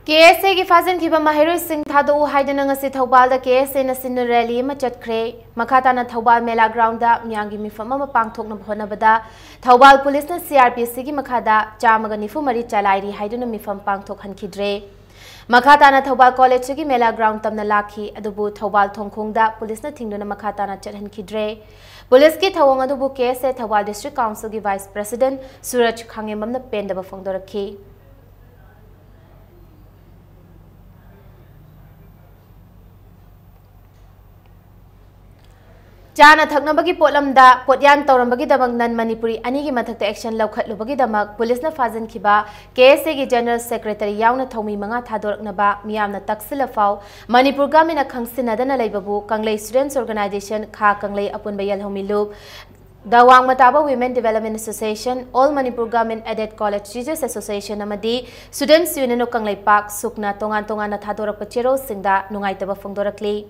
ꯀꯦ ꯑꯦꯁ ꯑꯦꯒꯤ ꯐꯥꯖꯤꯟꯈꯤꯕ ꯃꯍꯩꯔꯣꯏꯁꯤꯡ ꯊꯥꯗꯣꯛꯎ ꯍꯥꯏꯗꯨꯅ ꯉꯁꯤ ꯊꯧꯕꯥꯜꯗ ꯀꯦ ꯑꯦꯁ ꯑꯦꯅ ꯁꯤꯟꯗꯨꯅ ꯔꯦꯂꯤ ꯑꯃ ꯆꯠꯈ꯭ꯔꯦ꯫ ꯃꯈꯥ ꯇꯥꯅ ꯊꯧꯕꯥꯜ ꯃꯦꯂꯥ ꯒ꯭ꯔꯥꯎꯟꯗ ꯃꯤꯌꯥꯝꯒꯤ ꯃꯤꯐꯝ ꯑꯃ ꯄꯥꯡꯊꯣꯛꯅꯕ ꯍꯣꯠꯅꯕꯗ ꯊꯧꯕꯥꯜ ꯄꯨꯂꯤꯁꯅ ꯁꯤ ꯑꯥꯔ ꯄꯤ ꯁꯤꯒꯤ ꯃꯈꯥꯗ ꯆꯥꯝꯃꯒ ꯅꯤꯐꯨ ꯃꯔꯤ ꯆꯂꯥꯏꯔꯤ ꯍꯥꯏꯗꯨꯅ ꯃꯤꯐꯝ ꯄꯥꯡꯊꯣꯛꯍꯟꯈꯤꯗ꯭ꯔꯦ꯫ ꯃꯈꯥ ꯇꯥꯅ ꯊꯧꯕꯥꯜ ꯀꯣꯂꯦꯖꯇꯒꯤ ꯃꯦꯂꯥ ꯒ꯭ꯔꯥꯎꯟ ꯇꯝꯅ ꯂꯥꯛꯈꯤ, ꯑꯗꯨꯕꯨ ꯊꯧꯕꯥꯜ ꯊꯣꯡꯈꯣꯡꯗ ꯄꯨꯂꯤꯁꯅ ꯊꯤꯡꯗꯨꯅ ꯃꯈꯥ ꯇꯥꯅ ꯆꯠꯍꯟꯈꯤꯗ꯭ꯔꯦ꯫ ꯄꯨꯂꯤꯁꯀꯤ ꯊꯧꯑꯣꯡ ꯑꯗꯨꯕꯨ ꯀꯦ ꯑꯦꯁ ꯑꯦ ꯊꯧꯕꯥꯜ ꯗꯤꯁꯇ꯭ꯔꯤꯛ ꯀꯥꯎꯟꯁꯤꯜꯒꯤ ꯚꯥꯏꯁ ꯄ꯭ꯔꯦꯁꯤꯗꯦꯟꯠ ꯁꯨꯔꯖ ꯈꯥꯉꯦꯝꯕꯝꯅ ꯄꯦꯟꯗꯕ ꯐꯣꯡꯗꯣꯔꯛꯈꯤ꯫ ꯆꯥꯅ ꯊꯛꯅꯕꯒꯤ ꯄꯣꯠꯂꯝꯗ ꯄꯣꯠꯌꯥꯟ ꯇꯧꯔꯝꯕꯒꯤꯗꯃꯛ ꯅꯟ ꯃꯅꯤꯄꯨꯔꯤ ꯑꯅꯤꯒꯤ ꯃꯊꯛꯇ ꯑꯦꯛꯁꯟ ꯂꯧꯈꯠꯂꯨꯕꯒꯤꯗꯃꯛ ꯄꯨꯂꯤꯁꯅ ꯐꯥꯖꯤꯟꯈꯤꯕ ꯀꯦ ꯑꯦꯁ ꯑꯦꯒꯤ ꯖꯦꯅꯔꯦꯜ ꯁꯦꯀ꯭ꯔꯦꯇꯔꯤ ꯌꯥꯎꯅ ꯊꯧꯃꯤ ꯃꯉꯥ ꯊꯥꯗꯣꯔꯛꯅꯕ ꯃꯤꯌꯥꯝꯅ ꯇꯛꯁꯤꯜꯂꯐꯥꯎ ꯃꯅꯤꯄꯨꯔ ꯒꯚꯔꯟꯃꯦꯟꯠꯅ ꯈꯪꯁꯤꯟꯅꯗꯅ ꯂꯩꯕꯕꯨ ꯀꯪꯂꯩ ꯁ꯭ꯇꯨꯗꯦꯟꯠꯁ ꯑꯣꯔꯒꯅꯥꯏꯖꯦꯁꯟ ꯈꯥ ꯀꯪꯂꯩ ꯑꯄꯨꯟꯕ ꯌꯦꯜꯍꯧꯃꯤ ꯂꯨꯞ The Wangmataba Women Development Association, All Manipur Government Aided College Teachers Association ꯑꯃꯗꯤ Students Union of ꯀꯪꯂꯩꯄꯥꯛ, ꯁꯨꯛꯅ ꯇꯣꯉꯥꯟ ꯇꯣꯉꯥꯟꯅ ꯊꯥꯗꯣꯔꯛꯄ ꯆꯦꯔꯣꯜꯁꯤꯡꯗ ꯅꯨꯡꯉꯥꯏꯇꯕ ꯐꯣꯡꯗꯣꯔꯛꯂꯤ꯫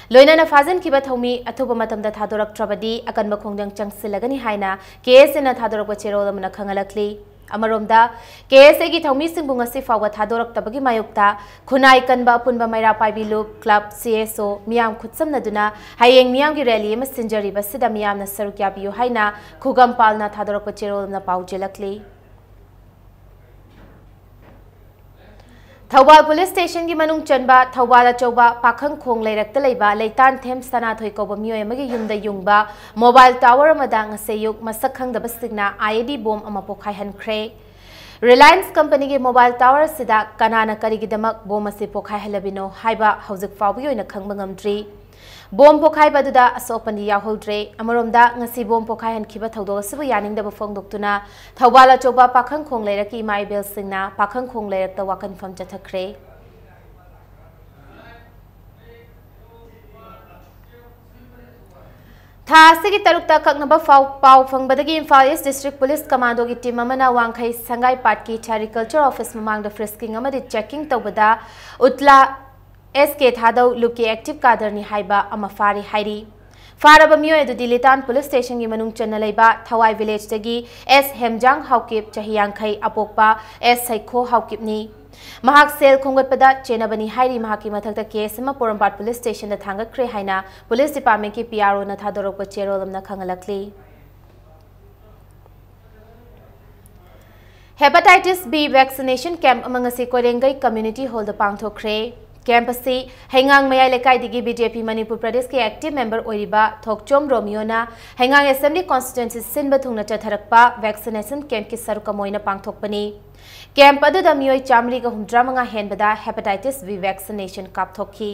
ꯂꯣꯏꯅꯅ ꯐꯥꯖꯤꯟꯈꯤꯕ ꯊꯧꯃꯤ ꯑꯊꯨꯕ ꯃꯇꯝꯗ ꯊꯥꯗꯣꯔꯛꯇ꯭ꯔꯕꯗꯤ ꯑꯀꯟꯕ ꯈꯣꯡꯖꯪ ꯆꯪꯁꯤꯜꯂꯒꯅꯤ ꯍꯥꯏꯅ ꯀꯦ ꯑꯦꯁ ꯑꯦꯅ ꯊꯥꯗꯣꯔꯛꯄ ꯆꯦꯔꯣꯜ ꯑꯃꯅ ꯈꯪꯍꯜꯂꯛꯂꯤ꯫ ꯑꯃꯔꯣꯝꯗ, ꯀꯦ ꯑꯦꯁ ꯑꯦꯒꯤ ꯊꯧꯃꯤꯁꯤꯡꯕꯨ ꯉꯁꯤ ꯐꯥꯎꯕ ꯊꯥꯗꯣꯔꯛꯇꯕꯒꯤ ꯃꯥꯌꯣꯛꯇ ꯈꯨꯟꯅꯥꯏ ꯀꯟꯕ ꯑꯄꯨꯟꯕ ꯃꯩꯔꯥ ꯄꯥꯏꯕꯤ ꯂꯨꯞ, ꯀ꯭ꯂꯕ, ꯁꯤ ꯑꯦꯁ ꯑꯣ ꯃꯤꯌꯥꯝ ꯈꯨꯠꯁꯝꯅꯗꯨꯅ ꯍꯌꯦꯡ ꯃꯤꯌꯥꯝꯒꯤ ꯔꯦꯂꯤ ꯑꯃ ꯁꯤꯟꯖꯔꯤꯕꯁꯤꯗ ꯃꯤꯌꯥꯝꯅ ꯁꯔꯨꯛ ꯌꯥꯕꯤꯌꯨ ꯍꯥꯏꯅ ꯈꯨꯒꯝ ꯄꯥꯜꯅ ꯊꯥꯗꯣꯔꯛꯄ ꯆꯦꯔꯣꯜ ꯑꯃꯅ ꯄꯥꯎꯖꯦꯜꯂꯛꯂꯤ꯫ ꯊꯧꯕꯥꯜ ꯄꯨꯂꯤꯁ ꯁ꯭ꯇꯦꯁꯟꯒꯤ ꯃꯅꯨꯡ ꯆꯟꯕ ꯊꯧꯕꯥꯜ ꯑꯆꯧꯕ ꯄꯥꯈꯪꯈꯣꯡ ꯂꯩꯔꯛꯇ ꯂꯩꯕ ꯂꯩꯇꯥꯟꯊꯦꯝ ꯁꯅꯥꯊꯣꯏ ꯀꯧꯕ ꯃꯤꯑꯣꯏ ꯑꯃꯒꯤ ꯌꯨꯝꯗ ꯌꯨꯡꯕ ꯃꯣꯕꯥꯏꯜ ꯇꯥꯋꯔ ꯑꯃꯗ ꯉꯁꯤ ꯑꯌꯨꯛ ꯃꯁꯛ ꯈꯪꯗꯕꯁꯤꯡꯅ ꯑꯥꯏ ꯏ ꯗꯤ ꯕꯣꯝ ꯑꯃ ꯄꯣꯈꯥꯏꯍꯟꯈ꯭ꯔꯦ꯫ ꯔꯤꯂꯥꯌꯟꯁ ꯀꯝꯄꯅꯤꯒꯤ ꯃꯣꯕꯥꯏꯜ ꯇꯥꯋꯔ ꯑꯁꯤꯗ ꯀꯅꯥꯅ ꯀꯔꯤꯒꯤꯗꯃꯛ ꯕꯣꯝ ꯑꯁꯤ ꯄꯣꯈꯥꯏꯍꯜꯂꯕꯤꯅꯣ ꯍꯥꯏꯕ ꯍꯧꯖꯤꯛ ꯐꯥꯎꯕꯒꯤ ꯑꯣꯏꯅ ꯈꯪꯕ ꯉꯝꯗ꯭ꯔꯤ꯫ ꯕꯣꯝ ꯄꯣꯈꯥꯏꯕ ꯑꯗꯨꯗ ꯑꯁꯣꯛ ꯑꯄꯟꯗꯤ ꯌꯥꯎꯍꯧꯗ꯭ꯔꯦ꯫ ꯑꯃꯔꯣꯝꯗ, ꯉꯁꯤ ꯕꯣꯝ ꯄꯣꯈꯥꯏꯍꯟꯈꯤꯕ ꯊꯧꯗꯣꯛ ꯑꯁꯤꯕꯨ ꯌꯥꯅꯤꯡꯗꯕ ꯐꯣꯡꯗꯣꯛꯇꯨꯅ ꯊꯧꯕꯥꯜ ꯑꯆꯧꯕ ꯄꯥꯈꯪꯈꯣꯡ ꯂꯩꯔꯛꯀꯤ ꯏꯃꯥ ꯏꯕꯦꯜꯁꯤꯡꯅ ꯄꯥꯈꯪꯈꯣꯡ ꯂꯩꯔꯛꯇ ꯋꯥꯀꯟꯐꯝ ꯆꯠꯊꯈ꯭ꯔꯦ꯫ ꯊꯥ ꯑꯁꯤꯒꯤ ꯇꯔꯨꯛꯇ ꯑꯀꯛꯅꯕ ꯐꯥꯎ-, ꯄꯥꯎ ꯐꯪꯕꯗꯒꯤ ꯏꯝꯐꯥꯜ ꯏꯁ ꯗꯤꯁꯇ꯭ꯔꯤꯛ ꯄꯨꯂꯤꯁ ꯀꯃꯥꯟꯗꯣꯒꯤ ꯇꯤꯝ ꯑꯃꯅ ꯋꯥꯡꯈꯩ ꯁꯪꯒꯥꯏ ꯄꯥꯠꯀꯤ ꯁꯦꯔꯤꯀꯜꯆꯔ ꯑꯣꯐꯤꯁ ꯃꯃꯥꯡꯗ ꯐ꯭ꯔꯤꯁꯀꯤꯡ ꯑꯃꯗꯤ ꯆꯦꯀꯤꯡ ꯇꯧꯕꯗ ꯎꯠꯂꯥ ꯑꯦꯁ ꯀꯦ ꯊꯥꯗꯧ ꯂꯨꯞꯀꯤ ꯑꯦꯛꯇꯤꯚ ꯀꯥꯗꯔꯅꯤ ꯍꯥꯏꯕ ꯑꯃ ꯐꯥꯔꯤ ꯍꯥꯏꯔꯤ꯫ ꯐꯥꯔꯕ ꯃꯤꯑꯣꯏ ꯑꯗꯨꯗꯤ ꯂꯤꯇꯥꯟ ꯄꯨꯂꯤꯁ ꯁ꯭ꯇꯦꯁꯟꯒꯤ ꯃꯅꯨꯡ ꯆꯟꯅ ꯂꯩꯕ ꯊꯋꯥꯏ ꯚꯤꯂꯦꯖꯇꯒꯤ ꯑꯦꯁ ꯍꯦꯝꯖꯥꯡ ꯍꯥꯎꯀꯤꯞ, ꯆꯍꯤ ꯌꯥꯡꯈꯩ, ꯑꯄꯣꯛꯄ ꯑꯦꯁ ꯁꯩꯈꯣ ꯍꯥꯎꯀꯤꯞꯅꯤ꯫ ꯃꯍꯥꯛ ꯁꯦꯜ ꯈꯣꯝꯒꯠꯄꯗ ꯆꯦꯟꯅꯕꯅꯤ ꯍꯥꯏꯔꯤ꯫ ꯃꯍꯥꯛꯀꯤ ꯃꯊꯛꯇ ꯀꯦꯁ ꯑꯃ ꯄꯣꯔꯣꯝꯄꯥꯠ ꯄꯨꯂꯤꯁ ꯁ꯭ꯇꯦꯁꯟꯗ ꯊꯥꯡꯒꯠꯈ꯭ꯔꯦ ꯍꯥꯏꯅ ꯄꯨꯂꯤꯁ ꯗꯤꯄꯥꯔꯠꯃꯦꯟꯠꯀꯤ ꯄꯤ ꯑꯥꯔ ꯑꯣꯅ ꯊꯥꯗꯣꯔꯛꯄ ꯆꯦꯔꯣꯜ ꯑꯃꯅ ꯈꯪꯍꯜꯂꯛꯂꯤ꯫ ꯍꯦꯄꯥꯇꯥꯏꯇꯤꯁ ꯕꯤ ꯚꯦꯛꯁꯤꯅꯦꯁꯟ ꯀꯦꯝꯞ ꯑꯃ ꯉꯁꯤ ꯀꯣꯏꯔꯦꯡꯒꯩ ꯀꯝꯃ꯭ꯌꯨꯅꯤꯇꯤ ꯍꯣꯜꯗ ꯄꯥꯡꯊꯣꯛꯈ꯭ꯔꯦ꯫ ꯀꯦꯝꯞ ꯑꯁꯤ ꯍꯩꯉꯥꯡ ꯃꯌꯥꯏ ꯂꯩꯀꯥꯏꯗꯒꯤ ꯕꯤ ꯖꯦ ꯄꯤ ꯃꯅꯤꯄꯨꯔ ꯄ꯭ꯔꯗꯦꯁꯀꯤ ꯑꯦꯛꯇꯤꯚ ꯃꯦꯝꯕꯔ ꯑꯣꯏꯔꯤꯕ ꯊꯣꯛꯆꯣꯝ ꯔꯣꯃꯤꯌꯣꯅ ꯍꯩꯉꯥꯡ ꯑꯦꯁꯦꯝꯕ꯭ꯂꯤ ꯀꯣꯟꯁꯇꯤꯇ꯭ꯋꯦꯟꯁꯤ ꯁꯤꯟꯕ ꯊꯨꯡꯅ ꯆꯠꯊꯔꯛꯄ ꯚꯦꯛꯁꯤꯅꯦꯁꯟ ꯀꯦꯝꯞꯀꯤ ꯁꯔꯨꯛ ꯑꯃ ꯑꯣꯏꯅ ꯄꯥꯡꯊꯣꯛꯄꯅꯤ꯫ ꯀꯦꯝꯞ ꯑꯗꯨꯗ ꯃꯤꯑꯣꯏ ꯆꯥꯃꯔꯤꯒ ꯍꯨꯝꯗ꯭ꯔꯥ ꯃꯉꯥ ꯍꯦꯟꯕꯗ ꯍꯦꯄꯥꯇꯥꯏꯇꯤꯁ ꯕꯤ ꯚꯦꯛꯁꯤꯅꯦꯁꯟ ꯀꯥꯞꯊꯣꯛꯈꯤ꯫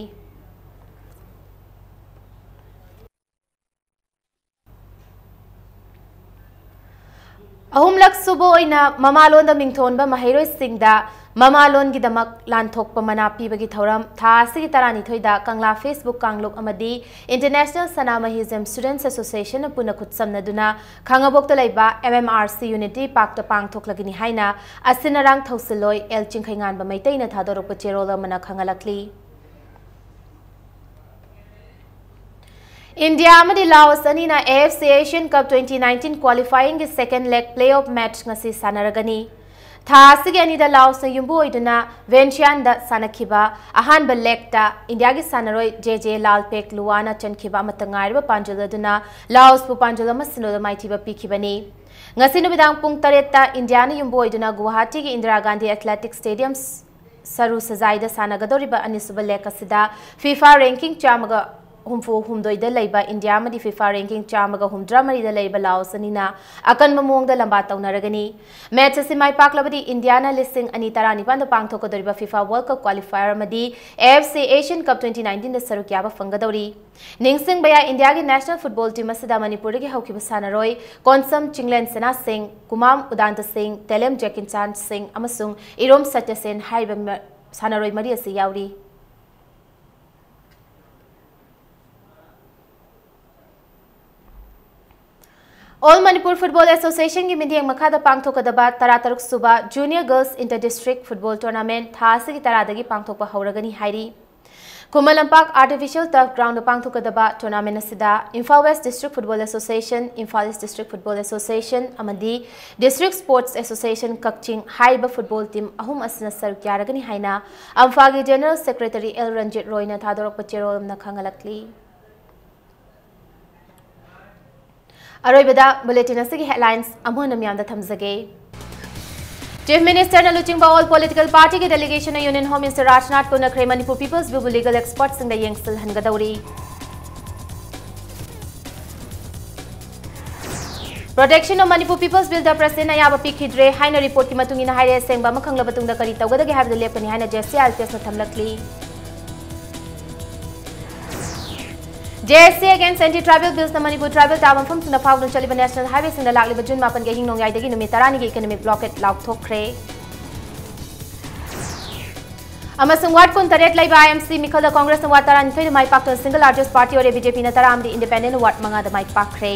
ꯑꯍꯨꯝꯂꯛ ꯁꯨꯕ ꯑꯣꯏꯅ ꯃꯃꯥꯂꯣꯟꯗ ꯃꯤꯡꯊꯣꯟꯕ ꯃꯍꯩꯔꯣꯏꯁꯤꯡꯗ ꯃꯃꯥ ꯂꯣꯟꯒꯤꯗꯃꯛ ꯂꯥꯟꯊꯣꯛꯄ ꯃꯅꯥ ꯄꯤꯕꯒꯤ ꯊꯧꯔꯝ ꯊꯥ ꯑꯁꯤꯒꯤ ꯇꯔꯥꯅꯤꯊꯣꯏꯗ ꯀꯪꯂꯥ Facebook ꯀꯥꯡꯂꯨꯞ ꯑꯃꯗꯤ International Sana Mahizam Students Association ꯅ ꯄꯨꯟꯅ ꯈꯨꯠꯁꯝꯅꯗꯨꯅ ꯈꯥꯉꯕꯣꯛꯇ ꯂꯩꯕ M M R C Unity Park ꯇ ꯄꯥꯡꯊꯣꯛꯂꯒꯅꯤ ꯍꯥꯏꯅ ꯑꯁꯤꯟ ꯑꯔꯥꯡ ꯊꯧꯁꯤꯜꯂꯣꯏ ꯑꯦꯜ ꯆꯤꯡꯈꯩꯉꯥꯟꯕ ꯃꯩꯇꯩꯅ ꯊꯥꯗꯣꯔꯛꯄ ꯆꯦꯔꯣꯜ ꯑꯃꯅ ꯈꯪꯍꯜꯂꯛꯂꯤ꯫ ꯏꯟꯗꯤꯌꯥ ꯑꯃꯗꯤ ꯂꯥꯑꯣꯁ ꯑꯅꯤꯅ A F C Asian Cup twenty nineteen qualifying ꯒꯤ second leg playoff match ꯉꯁꯤ ꯁꯥꯟꯅꯔꯒꯅꯤ꯫ ꯊꯥ ꯑꯁꯤꯒꯤ ꯑꯅꯤꯗ ꯂꯥꯑꯣꯁꯅ ꯌꯨꯝꯕꯨ ꯑꯣꯏꯗꯨꯅ ꯚꯦꯟꯁꯤꯌꯥꯟꯗ ꯁꯥꯟꯅꯈꯤꯕ ꯑꯍꯥꯟꯕ leg ꯇ ꯏꯟꯗꯤꯌꯥꯒꯤ ꯁꯥꯟꯅꯔꯣꯏ J J ꯂꯥꯜꯄꯦꯛ ꯂꯨꯋꯥꯅ ꯆꯟꯈꯤꯕ ꯑꯃꯠꯇ ꯉꯥꯏꯔꯕ ꯄꯥꯟꯖꯜ ꯑꯗꯨꯅ ꯂꯥꯑꯣꯁꯄꯨ ꯄꯥꯟꯖꯜ ꯑꯃ ꯁꯤꯅꯣꯗ ꯃꯥꯏꯊꯤꯕ ꯄꯤꯈꯤꯕꯅꯤ꯫ ꯉꯁꯤ ꯅꯨꯃꯤꯗꯥꯡ ꯄꯨꯡ ꯇꯔꯦꯠꯇ ꯏꯟꯗꯤꯌꯥꯅ ꯌꯨꯝꯕꯨ ꯑꯣꯏꯗꯨꯅ ꯒꯨꯋꯥꯍꯥꯇꯤꯒꯤ ꯏꯟꯗꯤꯔꯥ ꯒꯥꯟꯙꯤ ꯑꯦꯊꯂꯦꯇꯤꯛ ꯁ꯭ꯇꯦꯗꯤꯌꯝ ꯁꯔꯨ ꯁꯖꯥꯏꯗ ꯁꯥꯟꯅꯒꯗꯧꯔꯤꯕ ꯑꯅꯤꯁꯨꯕ leg ꯑꯁꯤꯗ FIFA ranking ꯆꯥꯝꯃꯒ ꯍꯨꯝꯐꯨ ꯍꯨꯝꯗꯣꯏꯗ ꯂꯩꯕ ꯏꯟꯗꯤꯌꯥ ꯑꯃꯗꯤ FIFA ranking ꯆꯥꯝꯃꯒ ꯍꯨꯝꯗ꯭ꯔꯥ ꯃꯔꯤꯗ ꯂꯩꯕ ꯂꯥꯑꯣꯁ ꯑꯅꯤꯅ ꯑꯀꯟꯕ ꯃꯑꯣꯡꯗ ꯂꯝꯕꯥ ꯇꯧꯅꯔꯒꯅꯤ꯫ Match ꯑꯁꯤ ꯃꯥꯏ ꯄꯥꯛꯂꯕꯗꯤ ꯏꯟꯗꯤꯌꯥꯅ ꯂꯤꯁꯤꯡ ꯑꯅꯤ ꯇꯔꯥꯅꯤꯄꯥꯟꯗ ꯄꯥꯡꯊꯣꯛꯀꯗꯧꯔꯤꯕ FIFA World Cup qualifier ꯑꯃꯗꯤ A F C Asian Cup twenty nineteen ꯗ ꯁꯔꯨꯛ ꯌꯥꯕ ꯐꯪꯒꯗꯧꯔꯤ꯫ ꯅꯤꯡꯁꯤꯡꯕ ꯌꯥꯏ, ꯏꯟꯗꯤꯌꯥꯒꯤ national football team ꯑꯁꯤꯗ ꯃꯅꯤꯄꯨꯔꯗꯒꯤ ꯍꯧꯈꯤꯕ ꯁꯥꯟꯅꯔꯣꯏ ꯀꯣꯟꯁꯝ ꯆꯤꯡꯂꯦꯟ ꯁꯅꯥ ꯁꯤꯡ, ꯀꯨꯃꯥꯝ ꯎꯗꯥꯟꯇ ꯁꯤꯡ, ꯇꯦꯂꯦꯝ ꯖꯦꯀꯤꯟꯆꯥꯟ ꯁꯤꯡ ꯑꯃꯁꯨꯡ ꯏꯔꯣꯝ ꯁꯇ꯭ꯌꯁꯦꯟ ꯍꯥꯏꯔꯤꯕ ꯃ-, ꯁꯥꯟꯅꯔꯣꯏ ꯃꯔꯤ ꯑꯁꯤ ꯌꯥꯎꯔꯤ꯫ All Manipur Football Association ꯒꯤ ꯃꯤꯠꯌꯦꯡ ꯃꯈꯥꯗ ꯄꯥꯡꯊꯣꯛꯀꯗꯕ ꯇꯔꯥꯇꯔꯨꯛ ꯁꯨꯕ Junior Girls Inter District Football Tournament ꯊꯥ ꯑꯁꯤꯒꯤ ꯇꯔꯥꯗꯒꯤ ꯄꯥꯡꯊꯣꯛꯄ ꯍꯧꯔꯒꯅꯤ ꯍꯥꯏꯔꯤ꯫ Khuman Lampak Artificial Turf Ground ꯗ ꯄꯥꯡꯊꯣꯛꯀꯗꯕ tournament ꯑꯁꯤꯗ Imphal West District Football Association, Imphal East District Football Association ꯑꯃꯗꯤ District Sports Association ꯀꯛꯆꯤꯡ ꯍꯥꯏꯔꯤꯕ football team ꯑꯍꯨꯝ ꯑꯁꯤꯅ ꯁꯔꯨꯛ ꯌꯥꯔꯒꯅꯤ ꯍꯥꯏꯅ ꯑꯝꯐꯥꯒꯤ General Secretary ꯑꯦꯜ ꯔꯟꯖꯤꯠ ꯔꯣꯏꯅ ꯊꯥꯗꯣꯔꯛꯄ ꯆꯦꯔꯣꯜ ꯑꯃꯅ ꯈꯪꯍꯜꯂꯛꯂꯤ꯫ ꯑꯔꯣꯏꯕꯗ bulletin ꯑꯁꯤꯒꯤ headlines ꯑꯃꯨꯛ ꯍꯟꯅ ꯃꯤꯌꯥꯝꯗ ꯊꯝꯖꯒꯦ꯫ Chief Minister ꯅ ꯂꯨꯆꯤꯡꯕ all political party ꯒꯤ delegation ꯅ Union Home Minister Rajnath ꯀꯣꯟꯅꯈ꯭ꯔꯦ꯫ Manipur People's Bill ꯕꯨ legal expert ꯁꯤꯡꯗ ꯌꯦꯡꯁꯤꯜꯍꯟꯒꯗꯧꯔꯤ꯫ Protection of Manipur People's Bill the President ꯅ ꯑꯌꯥꯕ ꯄꯤꯈꯤꯗ꯭ꯔꯦ ꯍꯥꯏꯅ report ꯀꯤ ꯃꯇꯨꯡ ꯏꯟꯅ ꯍꯥꯏꯔꯦ꯫ ꯑꯁꯦꯡꯕ ꯑꯃ ꯈꯪꯂꯕ ꯇꯨꯡꯗ ꯀꯔꯤ ꯇꯧꯒꯗꯒꯦ ꯍꯥꯏꯕꯗꯨ ꯂꯦꯞꯀꯅꯤ ꯍꯥꯏꯅ J C I L P S ꯅ ꯊꯝꯂꯛꯂꯤ꯫ J S A against Anti Tribal Bills ꯅ ꯃꯅꯤꯄꯨꯔ tribal ꯇꯥꯕ ꯃꯐꯝꯁꯤꯡꯗ ꯐꯥꯎꯗꯨꯅ ꯆꯠꯂꯤꯕ national highway ꯁꯤꯡꯗ ꯂꯥꯛꯂꯤꯕ June ꯃꯥꯄꯟꯒꯤ ꯑꯍꯤꯡ ꯅꯣꯡꯌꯥꯏꯗꯒꯤ ꯅꯨꯃꯤꯠ ꯇꯔꯥꯅꯤꯒꯤ economic blockade ꯂꯥꯎꯊꯣꯛꯈ꯭ꯔꯦ꯫ ꯑꯃꯁꯨꯡ ward ꯀꯨꯟꯇꯔꯦꯠ ꯂꯩꯕ I M C ꯃꯤꯈꯜꯗ Congress ꯅ ward ꯇꯔꯥꯅꯤꯊꯣꯏꯗ ꯃꯥꯏ ꯄꯥꯛꯇꯨꯅ single largest party ꯑꯣꯏꯔꯦ꯫ B J P ꯅ ꯇꯔꯥ ꯑꯃꯗꯤ independent ward ꯃꯉꯥꯗ ꯃꯥꯏ ꯄꯥꯛꯈ꯭ꯔꯦ꯫